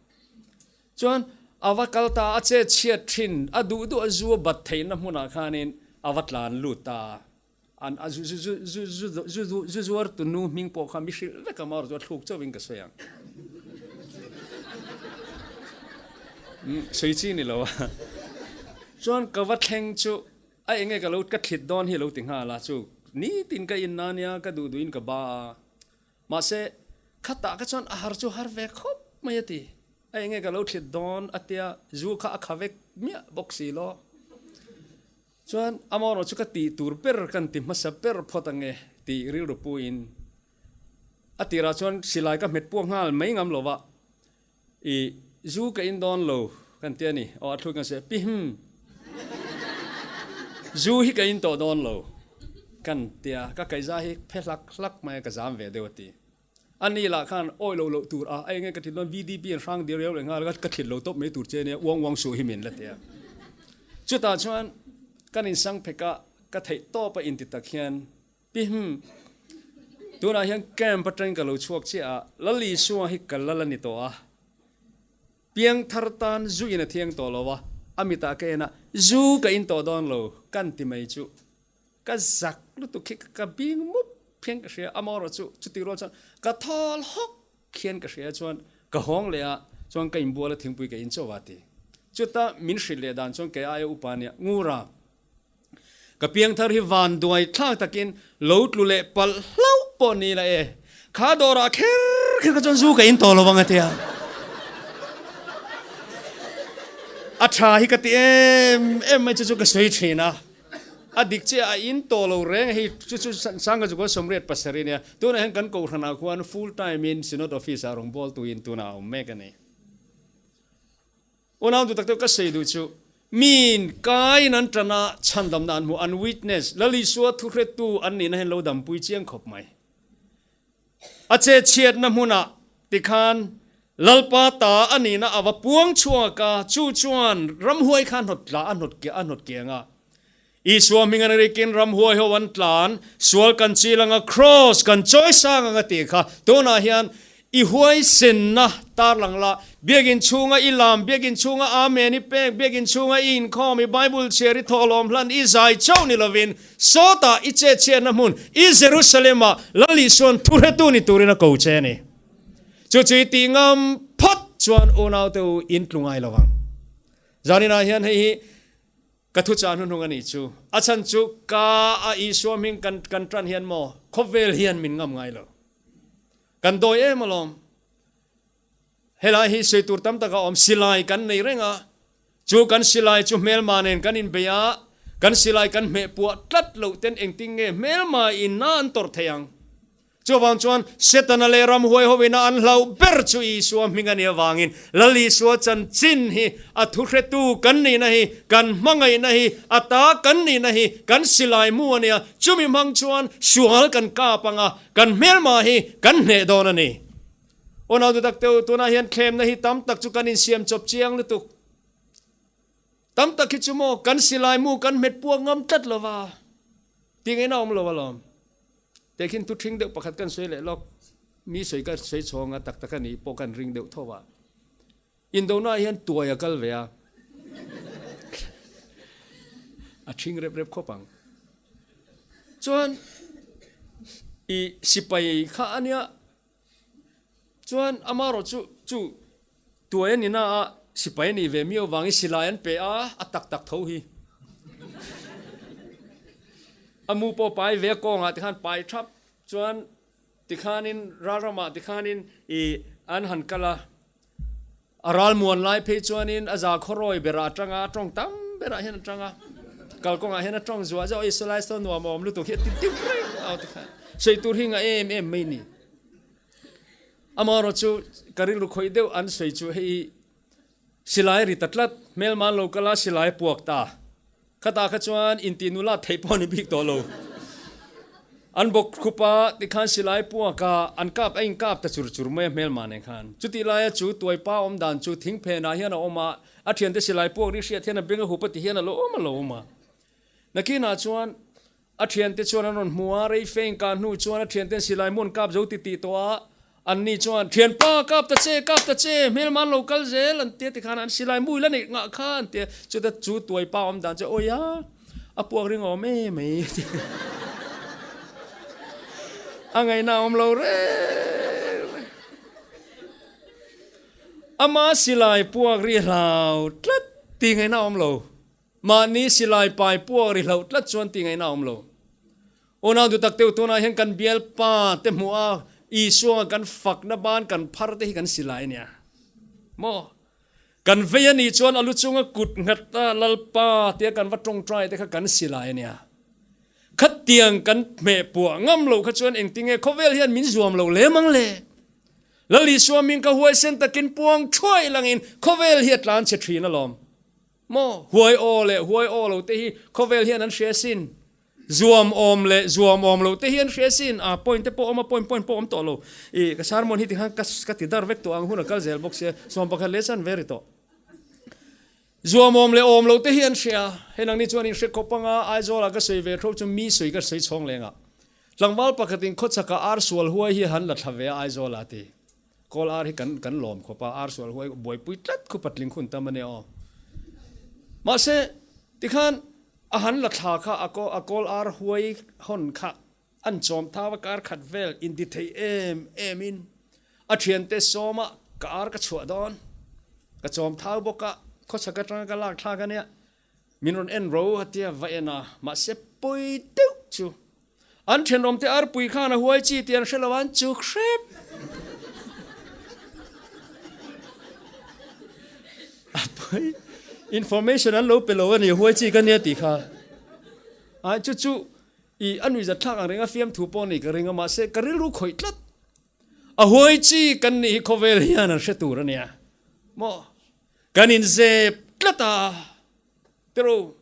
Chuan a va kal ta a, che chhiat thin, a duh duh a zu a bat theihna hmunah khanin a va tlan lut ta a. An a zu zu zu zu zu zu zu zuar tu nu hming pawh kha mi hrilh vek a, marawh chu a thluk chauhin ka sawi ang. Umm sawi chi ni lo a. Chuan ka va thleng chu a enge ka lo ka thlit dawn hi a lo ti nghal a, chu nitin ka in na nia ka duh duhin ka ba a. Mahse, khatah kha chuan a har chu har ve khawp mai a ti. A enge ka lo thlit dawn a tia, zu kha a kha vek miah bawk si lo. Chuan amaherawh chu ka tih tur ber kan ti hmasa ber phawt ange tih rilru puiin a tirah chuan silai ka hmet puak nghal mai ngam lo va, I zu ka in dawn lo kan ti a ni. Aw a thlui kan sawi a, Pihm! Zu hi ka in tawh dawn lo kan ti a, ka kaihza hi phe hlak hlak mai a, ka zam ve deuh a ti. A ni lah khan awi lo loh tur a, a enge ka thlit dawn, VDP an hrang dir riau leh nghal a, ka thlit lo tawp mai tur che nia, uang uang suh hi min la ti a. Chutah chuan kan insang phek a, ka theih tawp a inti tak hian Pihm, tunah hian camp atangin ka lo chhuak chiah a, Lal Isua hi ka lal a ni tawh a, piangthar tan zu in a thiang tawh lo a, a mitah ka en a, zu ka in tawh dawn lo kan ti mai chu ka zak lutuk khi ka bing mup hian ka hria, amaherawh chu chuti rual chuan ka thawl hawk khian ka hria chuan ka hawng leh a, chuan ka inbual a thingpui ka in chauh a ti. Chuta min hrilh leh dan chuan kei aia upa nia, Ngura, Ka piangthar hi van duai thlak takin lo tlu leh palh hlauh pawh ni la e. Kha dawrah kher kher kha chuan zu ka in tawh lo ang a tia. A tha hi ka ti em em mai chu chu ka sawi thin a. A dik chiah a in tawh lo reng a hei chu chu Sangha Zukua Sawmriat pasarih nia. Tunah hian kan kohhranah khuan full time in Synod Office ah rawngbawltu in tunah a awm mek a ni. Unau duh tak deuh ka sawi duh chu miin kaiin an tan a chhandamna an hmu an witness Lal Isua thuhretu an nihna hian lo dampui chiang khawp mai. A chetchhiatna hmunah tikhan Lalpa ta a nihna a va puang chhuak a, chu chuan ramhuai kha a hnawt tla a hnawt a hnawt kiang a. Isua hming an rikin ramhuai ho an tlan, sual kan chil anga kraws kan chawi sang anga tih kha tunah hian I huaisenna tarlang la, Biakinn chhunga i lam, Biakinn chhunga Amen i pek, Biakinn chhunga i inkhawm, i Bible chhiar, i thawhlawm hlan, i zai chauh ni lovin, sawtah i chetchhiatna hmun, i Jerusalem-ah Lal Isua'n thuhretu ni turin a ko che a ni. Chu chu i tih ngam phawt chuan unaute u in tlu ngai lo vang. Zaninah hian hei hi ka thuchah hnuhnung a nih chu. A chhan chu ka a Isua hming kan kan tan hian maw khawvel hian min ngam ngai lo. Kan dawi em alawm. Helai hi sawi tur tam tak a awm. Silai kan nei reng a, chu kan silai chu hmelma nen kan inbei a, kan silai kan hmeh puah tlat loh ten engtin nge hmelma in na an tawrh thei ang? Chuvang chuan Setana leh ramhuai hovina an hlauh ber chu Isua hming a nih avangin Lal Isua chanchin hi a thuhretu kan nihna hi, kan hmangaihna hi, a ta kan nihna hi kan silai mu a nia, chumi hmang chuan sual kan kap ang a, Kan hmelma hi kan hneh dawn a ni. Aw nau dutak teu, tunah hian thlemna hi tam tak chu kan insiam chawp chiang lutuk. Tam tak hi chu maw kan silai mu kan hmet puak ngam tlat lo va, tih ngaihna a awm lo alawm. Tehkhin thu ṭhing deuh pakhat kan sawi leh lawk, mi sawi ka sawi chhawng a, tak tak a nih pawh kan ring deuh tho a. Indona ah hian tuai a kal ve a, a ṭhing rep rep khawp ang. Chuan i sipai kha a nia, chuan amarawh chu chu tuai a ni na a, sipai a nih ve miau vangin silai an pe a, a tak tak tho hi. A mu pawh pai ve a kawngah tikhan pai thap chuan Tikhanin ralramah tikhanin i an han kal a, a ralmuan lai phei chuanin a za khawrawi berah a tang a, a tawng tam berah hian a tang a, kalkawngah hian a tawng zuah zauh a, i salai saw nuam a awm lutuk hi a ti deuh reng a tikhan sawi tur hi nga em em mai ni. Amaherawhchu ka rilru khawih deuh an sawi chu hei Silai ri ta tlat, hmelman lo kal a silai a puak ta. Khatah kha chuan intih nula theih pawh a ni bik tawh lo. An bawk khup a, tikhan silai puak a, an kap a inkap ta chur chur mai a hmelman nen khan. Chutih laia chu tuaipa awm dan chu thingphenah hian a awm a, a thiante silai puak ri hriat hian a beng a hup a ti hian a lo awm a lo awm a. Nakinah chuan A thiante chuan an rawn hmu a, rei feng kah hnu chuan a thianten silai mu an kap zo ti tih tawh a, anni chuan, Thianpa, kap ta che, kap ta che, hmelma an lo kal zel an tia tikhan an silai mu i la neih ngah kha an tia, chuta chu tuaipa awm dan chu awi a, a puak ring awm em mai a ti. A ngaihna a awm lo reng reng. Ama silai puak ri hlau tlat tih ngaihna a awm lo. Mahni silai pai puak ri hloh tlat chuan tih ngaihna a awm lo. Unau dutak teuh tunah hian kan bialpa te hmuh a, Isua kan fakna ban kan phar te hi kan silai a nia. Maw? Kan vei a nih chuan a lu chunga kut nghat a Lalpa tia kan va tawngtai te kha kan silai a nia. Khatiang kan hmeh puah ngam loh kha chuan engtinge khawvel hian min zuam lo lem ang le? Lal Isua min ka huaisen takin puang thuai langin khawvel hi a tlan chhe thin alawm. Maw? Huai aw leh huai aw lo te hi khawvel hian an hria sin. Zuam awm leh zuam awm lo te hi an hria sin. A point te pawh awm a, point point pawh awm tawh lo. I ka sermon hi tikhan ka ka ti dar vek tawh ang hun a kal zel bawk sia. 11 leh chan ve ri tawh. Zuam awm leh awm lo te hi an hria. Hei nangni chuan in hre khawp anga Aizawlah ka sawi ve tho chu mi sawi ka sawi chhawng leng ah. Tlangval pakhatin khawchhakah ar sual huai hi han la thla ve a Aizawlah ti. Kawl ar hi kan kan lawm khawp a, ar sual huai buaipui tlat khup a tling hun tam a nia aw. Mahse, tikhan a han la thla kha a a kawl ar huai hawn kha an chawm thau a kar khat vel inti thei em em in a thiante sawm a ka ar ka chhuah dawn ka chawm thau bawk a khawchhak atanga ka lak thlak a nia min rawn en ro a tia va en a mahse pawi deuh chu An thenawmte arpui khan a huai chi tih an hre lo a, an chuk hrep. A pawi. Information an lo pe lo a ni, huai chi ka nia tih kha. Ai chu chu i a nuihzat thlak ang reng a fiamthu pawh ni ka ring a, mahse ka rilru khawih tlat. A huai chi kan nih hi khawvel hian an hre tur a nia maw? Kan inzep tlat a. Tiro,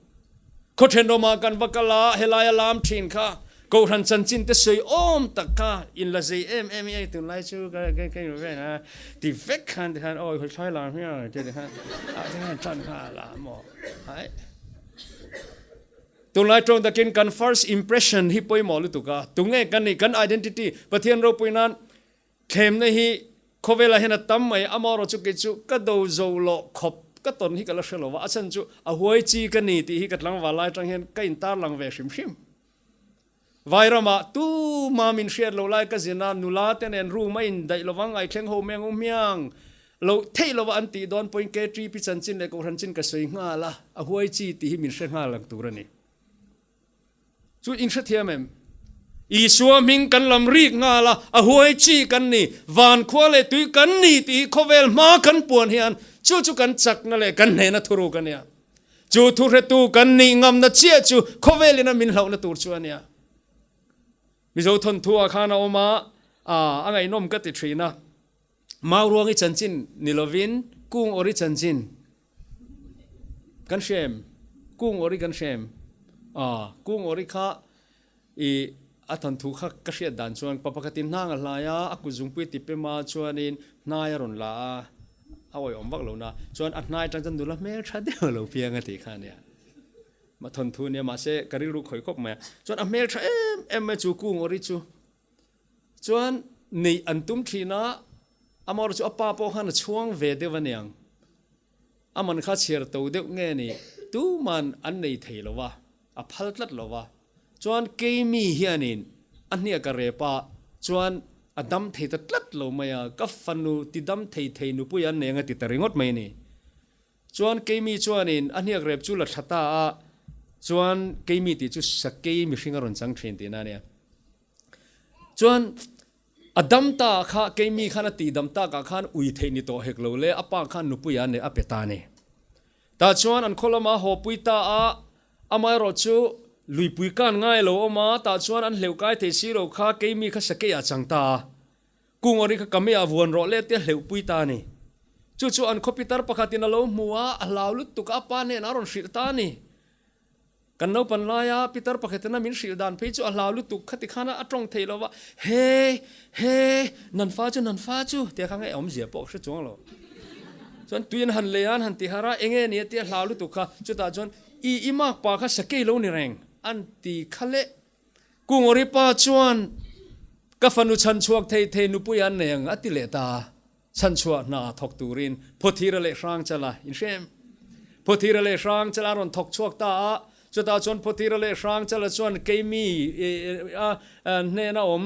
khaw thenawmah kan va kal a, helaia lam thin kha Kohhran chanchin te sawi awm tak kha in la zei em em i, ei tunlai chu ka ka ka in ven a ti vek khan tikhan awi hawi thlai lam hi a ti tikhan ah tikhan tan kha a lam maw hai. Tunlai tawng takin kan first impression hi pawimawh lutuk a, tunge kan nih kan identity Pathian ropui nan Thlemna hi khawvelah hian a tam mai, amaherawh chu kei chu ka do zo loh khawp ka tawn hi ka la hre lo va, a chhan chu a huai chi ka ni tih hi ka tlangval lai atang hian ka intarlang ve hrim hrim. Vairamah tuma min hriat loh lai ka zin a, nula te nen room a indaih lovang, ngaithleng ho meng u hmiang loh theih lova an tih dawn pawhin KTP chanchin leh Kohhran chin ka sawi nghal a, a huai chi tih hi min hre nghal ang tur a ni. Chu in hrethiam em? Isua hming kan lam rik nghal a, a huai chi kan ni, van khua leh tui kan ni tih hi khawvel hma kan puan hian chu chu kan chakna leh kan hnehna thuruk a nia. Chu thuhretu kan nih ngamna chiah chu khawvelin a min hlauhna tur chu a nia. Mizo thawnthu ah khan a awm a, a ngaihnawm ka ti thin a. Mauruangi chanchin ni lovin Kung Ori chanchin kan hre em? Kung Ori kan hre em? Aw, Kung Ori kha i a thawnthu kha ka hriat dan chuan pa pakhatin hnang a hlai a, a kut zungpui ti pem a chuanin hnai a rawn la a, a awihawm vak lo na, chuan a hnai atang chuan nula hmel tha deuh a lo piang a tih kha a nia. Ma thawnthu a nia mahse ka rilru khawih khawp mai a, chuan a hmel tha em em mai chu Kung Ori chu. Chuan neih an tum thin a, amaherawh chu a pa pawh khan a chhuang ve deuh a niang. A man kha chhiar to deuh nge ni, tuman an nei thei lo va, a phal tlat lo va. Chuan keimi hianin a hniak a rep a, chuan a dam thei ta tlat lo mai a, ka fanu ti dam thei thei nupui an nei ang a ti ta ringawt mai a ni. Chuan keimi chuanin a hniak rep chu la thla ta a, chuan keimi tih chu sakei mihring a rawn chang thin tihna a nia. Chuan a dam ta kha keimi khan a tih dam tak ah khan ui theih ni tawh hek lo le a pa khan nupui ah a pe ta a ni. Tah chuan an khaw lamah a haw pui ta a, amaherawh chu luipui kan ngai lo awm a, tah chuan an hleuh kai thei si lo kha keimi kha sakei ah chang ta a, Kungawri kha kami ah vuan rawh le tia hleuh pui ta a ni. Chu chu an khaw pitar pakhatin a lo hmu a, a hlau lutuk a, a pa hnenah a rawn hrilh ta a ni. Kan naupan laia pitar pakhatina min hrilh dan phei chu a hlau lutuk khati khan a tawng thei lo va, He! He! Nan fa chu, nan fa chu! tia kha nge awmzia pawh ka hre chuang lo. Chuan tui an han lei a, an han ti har a, enge ni a tia hlau lutuk kha, chutah chuan i i mak pa kha sakei lo ni reng an ti kha le. Kungawri pa chuan ka fanu chhanchhuak thei thei nupui an nei ang a ti leh ta a. Chhanchhuah hna thawk turin Phawthira leh Hrangchala in hrem. Phawthira leh Hrangchala an rawn thawk chhuak ta a, chutah chuan Phawthira leh Hrangchala chuan keimi a hnena awm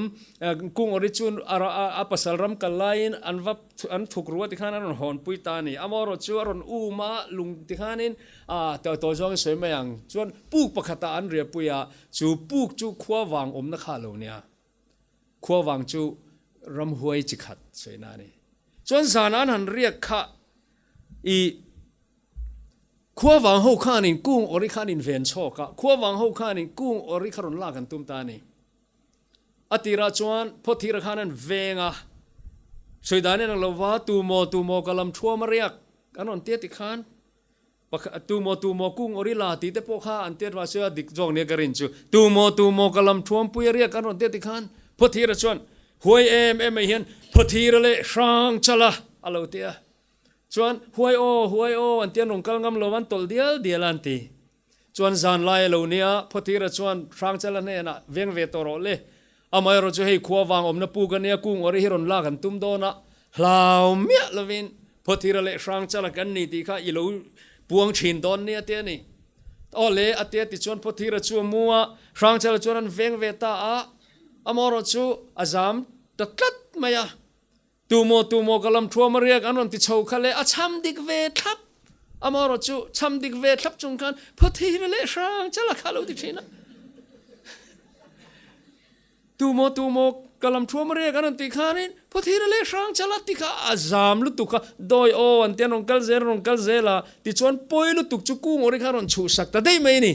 Kungawri chu a pasal ram kal laiin an va an thuk ru a tikhan an rawn hawnpui ta a ni. Amaherawh chu a rawn um a, lung tikhanin a tawi zawngin sawi mai ang chuan puk pakhatah an riahpui a, chu puk chu khua vang awmna kha a lo nia. Khuavang chu ramhuai chi khat sawi na a ni. Chuan zan an han riak kha i khuavang ho khanin kung awri kha an inven chhawk a, khuavang ho khanin kung awri kha rawn lak an tum ta a ni. A tirah chuan phawthira khan an veng a, sawi dan en ang lo va, tumaw tumaw ka lam thuam a riak an rawn tia tikhan Pakhat, Tu maw, tu maw kung awri la tih te pawh kha an tiat mahse a dik zawk nia ka rin chu. Tu maw, tu maw ka lam thuampui a riak an rawn tiat tikhan Phawthira chuan huai em em mai hian Phawthira leh Hrangchala a lo ti a. Chuan huai aw, huai aw an ti an rawn kal ngam lo an tawlh dial dial a an ti. Chuan zan lai a lo nia Phawthira chuan Hrangchala hnenah veng ve tawh rawh le. Amaherawh chu hei khua vang awmna puk a nia, kung awri hi rawn lak an tum dawn a, hlau miah lovin Phawthira leh Hrangchala kan ni tih kha i lo puang thin dawn nia te a ni. Aw le, a tia tichuan Phawthira chu a mu a, Hrangchala chuan an veng ve ta a, amaherawh chu a zam ta tlat mai a. Tumaw tumaw ka lam thuam a riak an rawn ti chho kha le a cham dik ve thlap. Amaherawh chu cham dik ve thlap chung khan Phawthira leh Hrangchala kha a lo ti thin a. Tumaw tumaw Ka lam thuam a riak an rawn tih khanin Phawthira leh Hrangchala ti kha a zam lutuk a, dawi aw an ti an rawn kal zel an rawn kal zel a, tichuan pawi lutuk chu Kungawri kha a rawn chhuhsak ta daih mai a ni.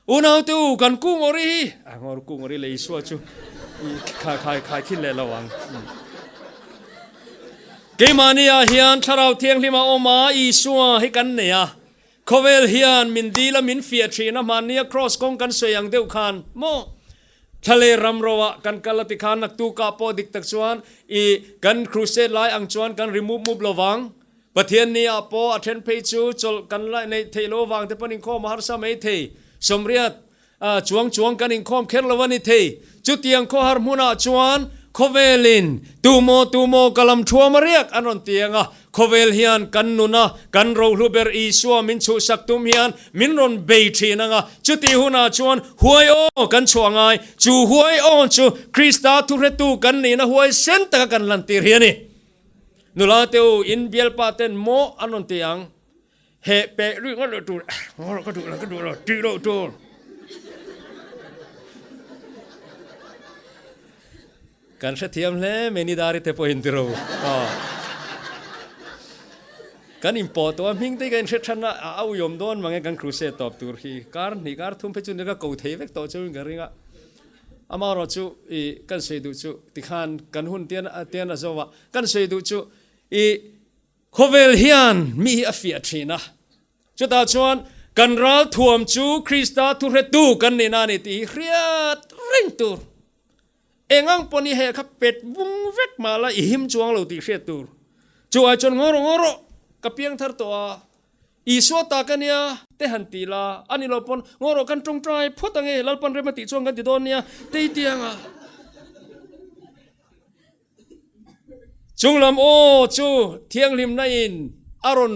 Unaute u, kan Kungawri hi, a ngawr Kungawri leh Isua chu i khai khai khin leh lo ang. Keimahni ah hian Thlarau Thianghlim a awm a, Isua hi kan nei a, khawvel hian min dil a min fiah thin a, hmanni a Kraws kawng kan sawi ang deuh khan maw Thla leh ram ro ah kan kal a ti khan naktukah pawh dik tak chuan i kan crusade lai ang chuan kan ri mup mup lo vang. Pathian ni ah pawh a then phei chu chawlh kan la neih theih lo vang te pawn inkhawm a harsa mai thei. Sawmriat chuang chuang kan inkhawm kher lo a ni thei. Chutiang khawhar hmunah chuan khawvelin tumaw tumaw ka lam thuam a riak an rawn ti ang a, Khawvel hian kan nuna kan rohlu ber Isua min chhuhsak tum hian min rawn bei thin ang a, chutih hunah chuan huai aw kan chhuah ngai. Chu huai aw chu Krista thuhretu kan nihna huaisen taka kan lantir hi a ni. Nula te u, in bialpa ten maw an rawn ti ang? Heh peh rih ngawt loh tur, ngawt ka duh lo, ka duh lo, tih loh tur. Kan hrethiam hle mai ni Dari te pawhin tiro. Kan inpawh tawh a hming te hi ka inhre than a, a auiawm dawn mang e kan crusade tawp tur hi. Kar hnih kar thum phei chu ka ko thei vek tawh chuan ka ring a. Amaherawh chu i kan sawi duh chu tikhan kan hun tian tian a zo a, kan sawi duh chu i Khawvel hian mi hi a fiah thin a, chutah chuan kan ral thuam chu Krista thuhretu kan nihna a ni tih hi hriat reng tur. Eng ang pawh ni hei kha pet vung vek mah la i him chuang lo tih hriat tur. Chu ai chuan ngaw rawh ngaw rawh, ka piang thar tawh a, Isua ta ka nia te han ti la, a ni lo pawn ngaw rawh kan tawngtai phawt ange, Lalpan rem a tih chuan kan ti dawn nia, te i ti ang a. Chunglam aw chu thianghlimna in a rawn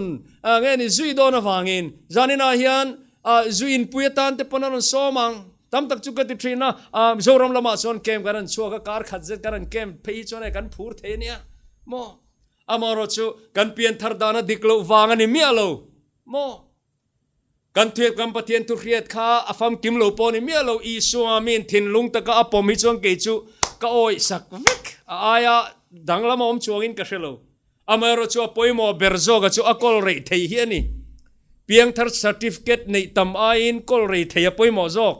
nge ni zui dawn avangin zaninah hian zui inpui atan te pawn a rawn sawm ang. Tam tak chu ka ti thin a, Mizoram lamah chuan camp kan rawn chhuak a, kar khat zet kan rawn camp phei hi chuan hei kan phur thei ania maw? Amaherawhchu chu kan pianthar dana dik loh vang a ni miah lo maw? Kan thuiat kan Pathian thuhriat kha a famkim lo pawh ni miah lo, Isua min thinlung taka a pawm hi chuan kei chu ka awih sak vek, a aia danglam a awm chuangin ka hre lo. Amaherawh chu a pawimawh ber zawka chu a kawl reih thei hi a ni. Piangthar certificate neih tam aiin kawl rei thei a pawimawh zawk.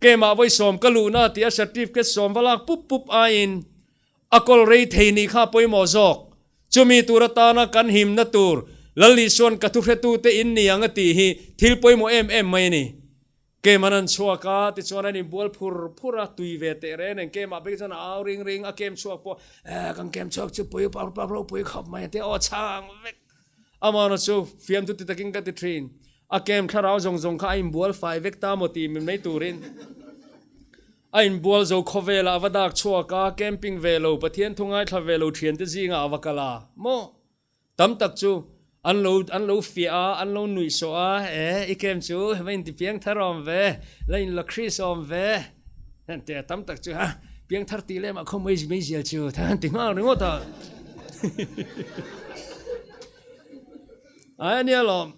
Keimah vawi sawm ka luhna tih a certificate sawm va lak pup pup aiin A kawl rei thei nih kha pawimawh zawk. Chumi tur atana kan himna tur Lal Isua'n ka thuhretute in ni ang a tih hi thil pawimawh em em mai a ni. Keimah an chhuak a, tichuan an inbual phur phur a, tui ve teh reng nen keimah bik chuan a au ring ring a, kem chhuak pawh eh kan kem chhuak chu pui pa pa ropui khawp mai a ti a, aw chhang vek. Amana chu fiamthu ti takin ka ti thin. A kem thlarau zawng zawng kha a inbual fai vek ta maw tih min mai turin. A inbual zo khawvelah a va dak chhuak a, camping ve lo, Pathian thu ngaithla ve lo thiante zingah a va kal a, maw? Tam tak chu an lo an lo fiah a, an lo nuihsawh a, e, i camp chu va inti piangthar awm ve, la inla Kris awm ve, heng te tam tak chu ha, piangthar tih lemah khaw mai meizial chu han ti nghal ringawt a. Ai ania lawm.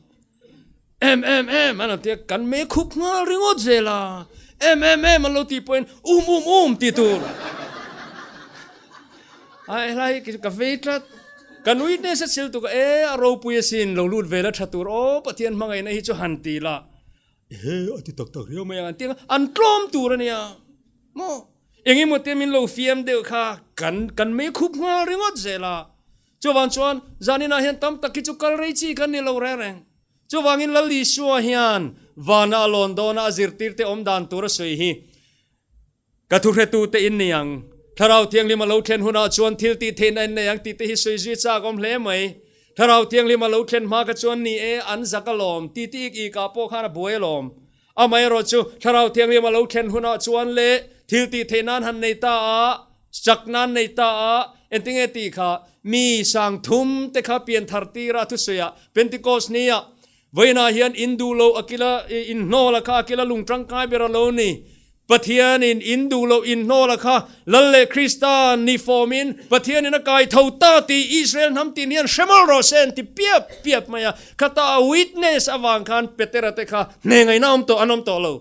Em em em an lo ti a, kan mei khup nghal ringawt zel a, em em em an lo tih pawhin um um um tih tur. Ai helai hi ka vei tlat, kan witness a chhil tuk a, e a ropui asin lo lut vel a tha tur aw Pathian hmangaihna hi chu han ti la, ehe a ti tak tak riau mai ang an ti ang a, an tlawm tur a nia maw, engemaw te min lo fiam deuh kha kan kan mei khup nghal ringawt zel a. Chuvang chuan zaninah hian tam tak hi chu kal rei chi kan ni lo reng reng. Chuvangin Lal Isua hian vana a lawn dawna a zirtirte awm dan tur a sawi hi ka thuhretute in ni ang. Thlarau Thianghlim a lo thlen hunah chuan thil tih theihna in nei ang tih te hi sawi zui chak awm hle mai. Thlarau Thianghlim a lo thlen hma kha chuan ni e, an zak alawm, ti ti ik ik ah pawh khan a buai alawm. Amaherawh chu Thlarau Thianghlim a lo thlen hunah chuan leh thil tih theih nan han nei ta a, chak nan nei ta a, engtinge tih kha mi sang thum te kha pian thar tira thusawiah Pentecost nia vawiinah hian in duh loh a kila in hnawl a kha a kila lung tangkai ber a lo ni. Pathianin in duh loh in hnawl a kha Lal leh Krista ni fawmin Pathianin a kai tho ta tih Israel hnam tin hian hre mawlh rawh se an ti piap piap mai a. Khata a witness avang khan Petera te kha hne ngaihna awm tawh an awm tawh lo.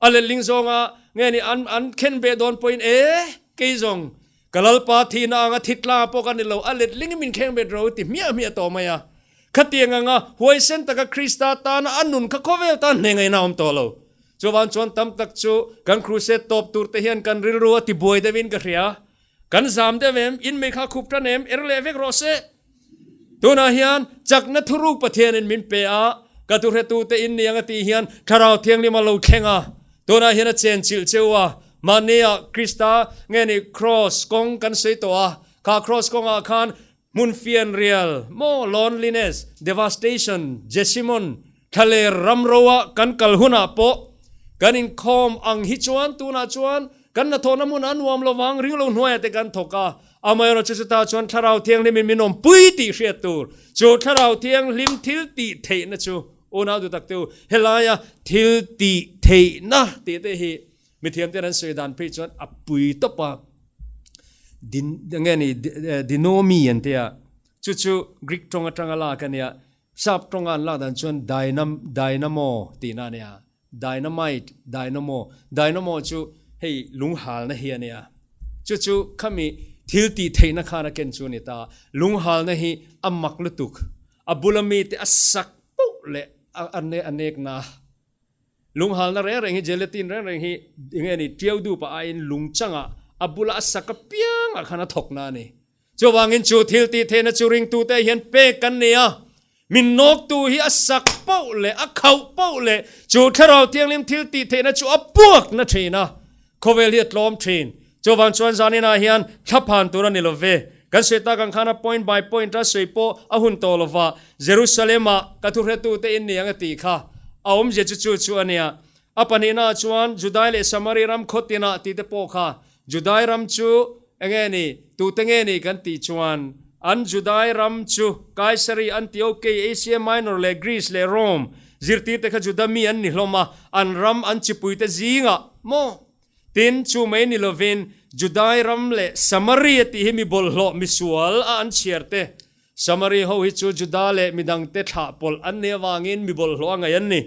A letling zawnga nge ni an an khen beh dawn pawhin e! Kei zawng, ka Lalpa thihna anga thi tla pawh ka ni lo, a letling min thleng bet ro ti hmiah hmiah tawh mai a. Khatiang anga huaisen taka Krista tana a nun kha khawvel tan hneh ngaihna a awm tawh lo. Chuvang chuan tam tak chu kan crusade tawp tur te hian kan rilru a tibuai deuhin ka hria. Kan zam deuh em? In mei kha khup tan em? Er leh vek rawh se. Tunah hian chakna thuruk Pathianin min pe a, ka thuhretute in ni ang a tih hian Thlarau Thianghlim a lo thleng a, tunah hian a chenchilh cheu a, mahnia Krista nge ni Kraws kawng kan sawi tawh a, kha Kraws kawngah khan hmun fianrial maw loneliness, devastation, Jeshimon, Thlaler ramroa kan kal hunah pawh kan inkhawm ang hi chuan tunah chuan kan hnathawhna hmun a nuam lovang ringlo hnuaiah te kan thawk a, amaherawh chu chutah chuan Thlarau Thianghlimin min awmpui tih hriat tur. Chu Thlarau Thianghlim thil tih theihna chu unau duh tak te u, helaia thil tih theihna tih te hi mithiam ten an sawi dan phei chuan a pui tawp a, din nge ni dinomi an tia, chu chu Greek tawng atanga lak a nia. Sap tawnga an lak dan chuan dynam, dynamo tihna a nia. Dynamite, dynamo. Dynamo chu hei lunghalna hi a nia. Chu chu khami thil tih theihna khan a ken chu a ni ta. Lunghalna hi a mak lutuk. A bula mite a sak poh leh a a nekna. Lunghalna reng reng hi gelatin reng reng hi enge ni tiau dup ah aiin lungchangah a bula a sak apiangah khan a thawkna a ni. Chuvangin chu thil tih theihna chu ringtute hian pek kan ni a, min nawktu hi a sak poh leh a khauh poh leh chu Thlarau Thianghlim thil tih theihna chu a puak na thin a, khawvel hi a tlawm thin. Chuvang chuan zaninah hian thlaphan tur a ni lo ve. Kan sawi tak ang khan a point by point a sawi pawh a hun tawh lo va, Jerusalem-ah ka thuhretute in ni ang a tih kha a awmzia chu chu chu a nia. A pahnihnaah chuan Judai leh Samari ram khaw tinah tih te pawh kha Judai ram chu enge ni, tute nge ni kan tih chuan an Judai ram chu Kaisari, Antiokei, Asia Minor leh Greece leh Rome zirtirte kha Juda mi an ni hlawm a, an ram an chipuite zingah maw? Tin, chu mai ni lovin Judai ram leh Samaria tih hi mi bawlhhlawh, mi sual a an chhiar te. Samari ho hi chu Juda leh midangte thlah pawlh an nih avangin mi bawlhhlawh a ngaih an ni.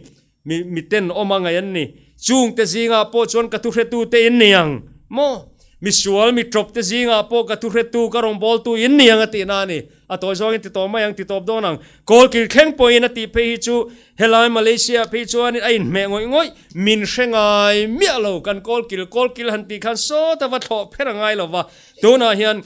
Mi miten awm a ngaih an ni. Chungte zingah pawh chuan ka thuhretute in ni ang maw? Mi sual, mi tawpte zingah pawh ka thuhretu, ka rawngbawltu in ni ang a tihna a ni. A tawi zawngin ti tawp mai ang, ti tawp dawn ang. Kawlkil thleng pawhin a tih phei hi chu helai Malaysia phei chuanin a inhmeh ngawih ngawih. Min hre ngai miah lo kan kawlkil, kawlkil han tih khan sawta va thlawh pher a ngai lo va. Tunah hian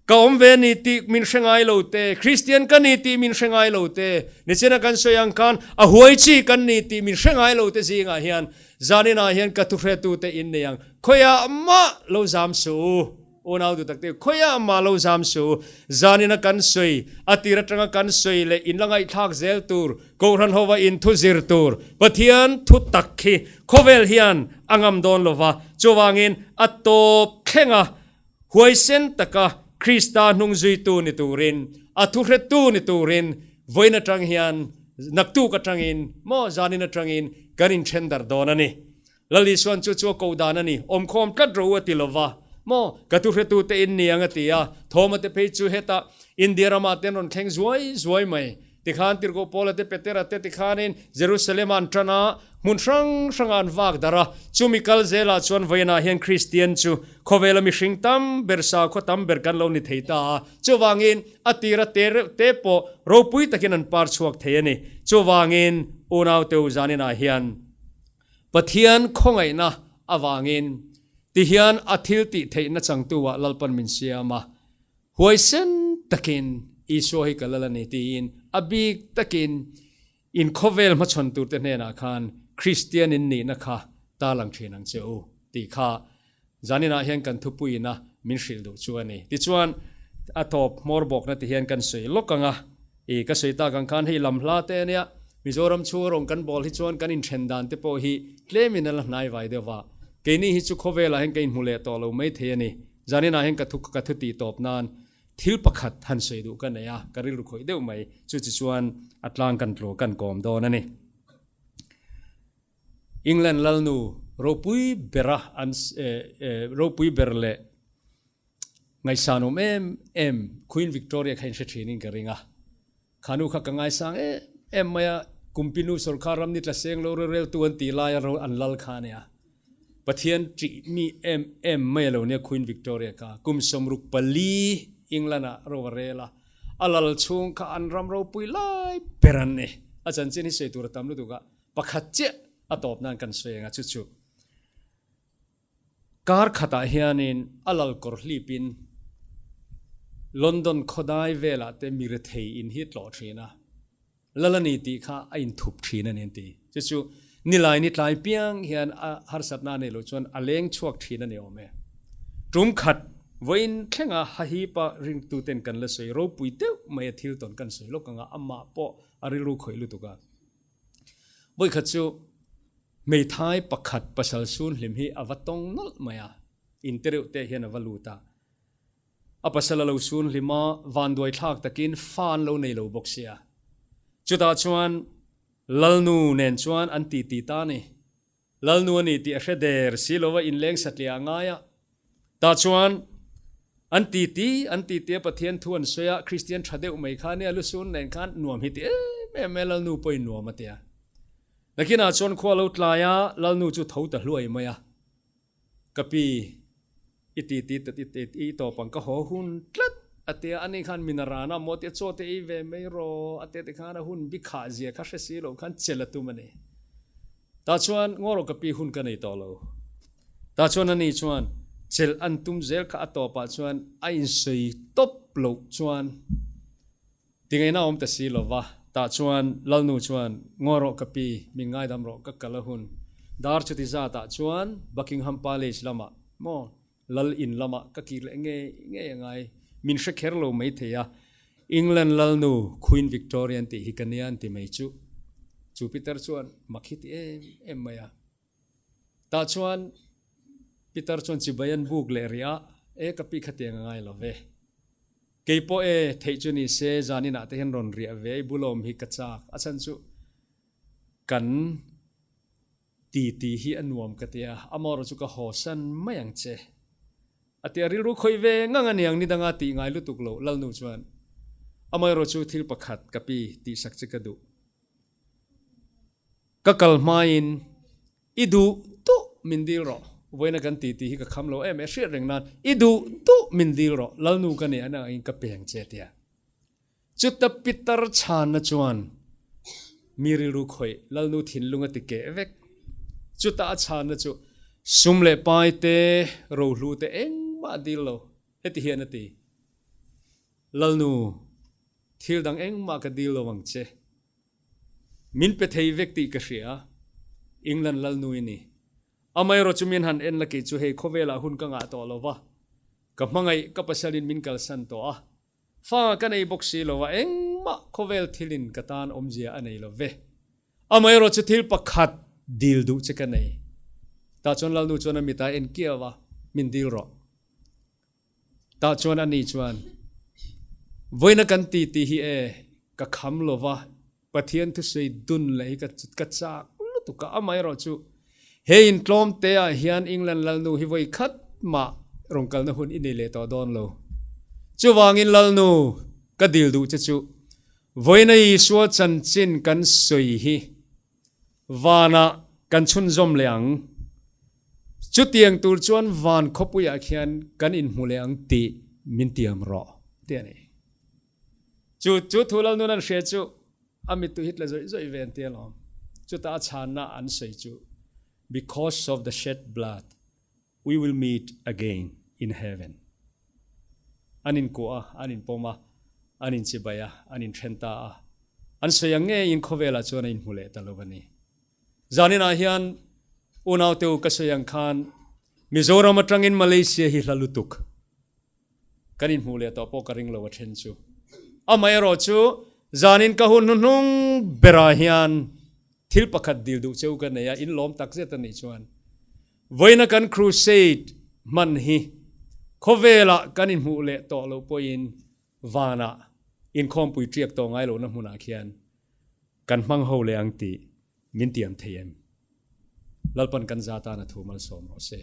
Ka awm ve ni tih min hre ngai lo te, Kristian ka ni tih min hre ngai lo te, nichina kan sawi ang khan a huai chi kan ni tih min hre ngai lo te zingah hian zaninah hian ka thuhretute in nei ang. Khawiah mah lo zam suh u, unau duh takte, khawiah mah lo zam suh u. Zanina kan sawi, a tir atanga kan sawi leh in la ngaihthlak zel tur, Kohhran hova in thu zir tur, Pathian thu tak hi khawvel hian a ngam dawn lo va, chuvangin a tawp thleng a, Huaisen taka Krista hnungzuitu ni turin, a thuhretu ni turin vawiin atang hian, naktuk atangin maw zanin atangin kan inthen darh dawn a ni. Lal Isuan chu chu a koh dan a ni, awmkhawm tlat rawh u a ti lova maw ka thuhretute in ni ang a ti a, Thawma te phei chu hetah India ramah te an rawn thleng zuai zuai mai. Tikhan Tirhkoh Paula te Petera te tikhanin Jerusalem ah an tan a, hmun hrang hrangah an vak darh a. Chumi kal zelah chuan vawiinah hian Kristian chu khawvela mihring tam ber sakhaw tam ber kan lo ni thei ta a. Chuvangin a tira te reuh te pawh ropui takin an par chhuak thei a ni. Chuvangin unaute u zaninah hian Pathian khawngaihna avangin tihian a thil tih theihna changtu ah Lalpan min siam a. Huaisen takin Isua hi ka lal a ni tiin a bik takin in khawvel hmachhawn turte hnenah khan Kristian in nihna kha tarlang thin ang che u tih kha zaninah hian kan thupuiina min hrilh duh chu a ni. Tichuan a tawp hmawr bawkna ti hian kan sawi lawk ang a, i ka sawi tak ang khan hei lam hla te a nia, Mizoram chhunga rawn kan bawl hi chuan kan inthen dan te pawh hi tlemin a la hnai vai deuh va, keini hi chu khawvelah hian ka inhmu leh tawh lo maithei a ni. Zaninah hian ka thu ka thu tih tawp nan thil pakhat han sawi duh ka nei a, ka rilru khawih deuh mai. Chu chi chuan a tlang kan tlu kan kawm dawn a ni. England lalnu ropui bera an ropui ber leh ngaihsan awm em em Queen Victoria kha in hre thinin ka ring a. Khanu kha ka ngaisang em em mai a, Kumpinu sorkar ram ni tla seng lo roreltu an tih laia ro an lal kha a nia. Pathian ṭih mi em em mai a lo nia Queen Victoria kha kum 64 England ah ro a rel a, a lal chhung kha an ram ropui lai ber an ni. A chanchin hi sawi tur a tam lutuk a, pakhat chiah a tawp nan kan sawi ang a chu chu kar khatah hianin a lal kawr hlipin London khawdai velah te mi rethei in hi tlawh thin a. Lal a ni tih kha a inthup thin a ni an ti. Chu chu nilai ni tlai piang hian a harsatna a neih loh chuan a leng chhuak thin a ni awm e. Tum khat vawiin thlenga hahipa ringtuten kan la sawi ropui deuh mai a thil tawn kan sawi lawk anga amah pawh a rilru khawih lutuk a. Vawikhat chu hmeithai pakhat pasal sun hlim hi a va tawng nawlh mai a, intereuh te hian a va lut a. A pasal a lo sun hlim a, vanduai thlak takin fa an lo nei lo bawk sia. Chutah chuan Lalnu nen chuan an ti ti ta a ni. Lalnu a ni tih a hre der si lo va, inleng satliah a ngai a. Tah chuan an ti ti, an ti ti a, Pathian thu an sawi a, Kristian tha deuh mai kha nia, lusun nen khan nuam hi ti em em mai a, Lalnu pawhin nuam a ti a. Nakinah chuan khua lo tlai a, Lalnu chu tho ta hluai mai a. Ka pi, i ti ti ta i i tawp ang ka haw hun tlat a tia ani khan min a ran a maw tia chaw te ei ve mai rawh a tia tikhan a hun bi khah zia kha hre si lo khan chelh a tum a ni. Tah chuan ngaw rawh ka pi hun ka nei tawh lo. Tah chuan ani chuan chelh an tum zel kha a tawpah chuan a insawi tawp loh chuan Tingaihna awm ta si lova, tah chuan Lalnu chuan, Ngaw rawh ka pi, min ngaidam rawh ka kal a hun. Dar chuti zatah chuan Buckingham Palace lamah maw Lal in lamah ka kir leh ngei ngei a ngai. Min hre kher lo mai thei a, England Lalnu Queen Victoria an tih hi ka nia an ti mai chu. Chu Peter chuan mak hi ti em em mai a. Tah chuan Peter chuan chibai an buk leh rih a, E ka pi khatiang a ngai lo ve. Kei pawh e, theih chu ni se zaninah te hian rawn riah ve i bulawm hi ka chak. A chhan chu kan ti ti hi a nuam ka ti a, amaherawh chu ka haw san mai ang che. A ti a, rilru khawih ve ngang a niang ni danga tih ngai lutuk lo Lalnu chuan amaherawh chu thil pakhat ka pi tihsak che ka duh. Ka kal hmain I duh duh min dil rawh. Vawiina kan ti tih hi ka kham lo em e, hriat reng nan i duh duh min dil rawh, Lalnu ka nih an angin ka peng che tia. Chuta pitar chhanna chuan mi rilru khawih Lalnu thinlung a ti keh vek. Chuta a chhanna chu sum leh pai te, rohlu te engmah a dil lo, heti hian a ti, Lalnu, thil dang engmah ka dil lo ang che. Min pe thei vek tih ka hria, England lalnu i ni. Amaherawh chu min han en la kei chu hei khawvelah hun ka ngah tawh lo va, ka hmangaih ka pasalin min kalsan tawh a, fa ka nei bawk si lo va, engmah khawvel thilin ka tan awmzia a nei lo ve. Amaherawh chu thil pakhat dil duh che ka nei. Tah chuan lalnu chuan a mita en kiau a, min dil rawh. Tah chuan ani chuan, Vawiina kan ti tih hi e, ka kham lo va, Pathian thusawi dun leh hi ka chak lutuk a, amaherawh chu he intlawm te ah hian England Lalnu hi vawi khat mah rawn kalna hun i nei leh tawh dawn lo. Chuvangin Lalnu, ka dil duh che chu, vawiina Isua chanchin kan sawi hi Vanah kan chhunzawm leh ang. Chutiang tur chuan van khawpuiah khian kan inhmu leh ang tih min tiam rawh, tih a ni. Chu chu thu Lalnun an hria chu a mittu hi tla zawih zawih ve an ti alawm. Chutah a chhanna an sawi chu, Because of the shed blood, we will meet again in heaven. An inkuah a, an inpawm a, an inchibai a, an inthen ta a. An sawi ang ngeiin khawvelah chuan a inhmu leh ta lo a ni. Zaninah hian unaute u ka sawi ang khan Mizoram atangin Malaysia hi hla lutuk kan inhmuh leh tawh pawh ka ring lo a then chu. Amaherawh chu zanin ka hun hnuhnung berah hian thil pakhat dil duh cheu ka nei a, in lawm tak zet a nih chuan Vawiina kan crusade hman hi khawvelah kan inhmuh leh tawh loh pawhin vanah inkhawmpui ṭiak tawh ngai lohna hmunah khian kan hmang ho leh ang tih min tiam thei em? Lalpan kan za tan a thu malsawm rawh se.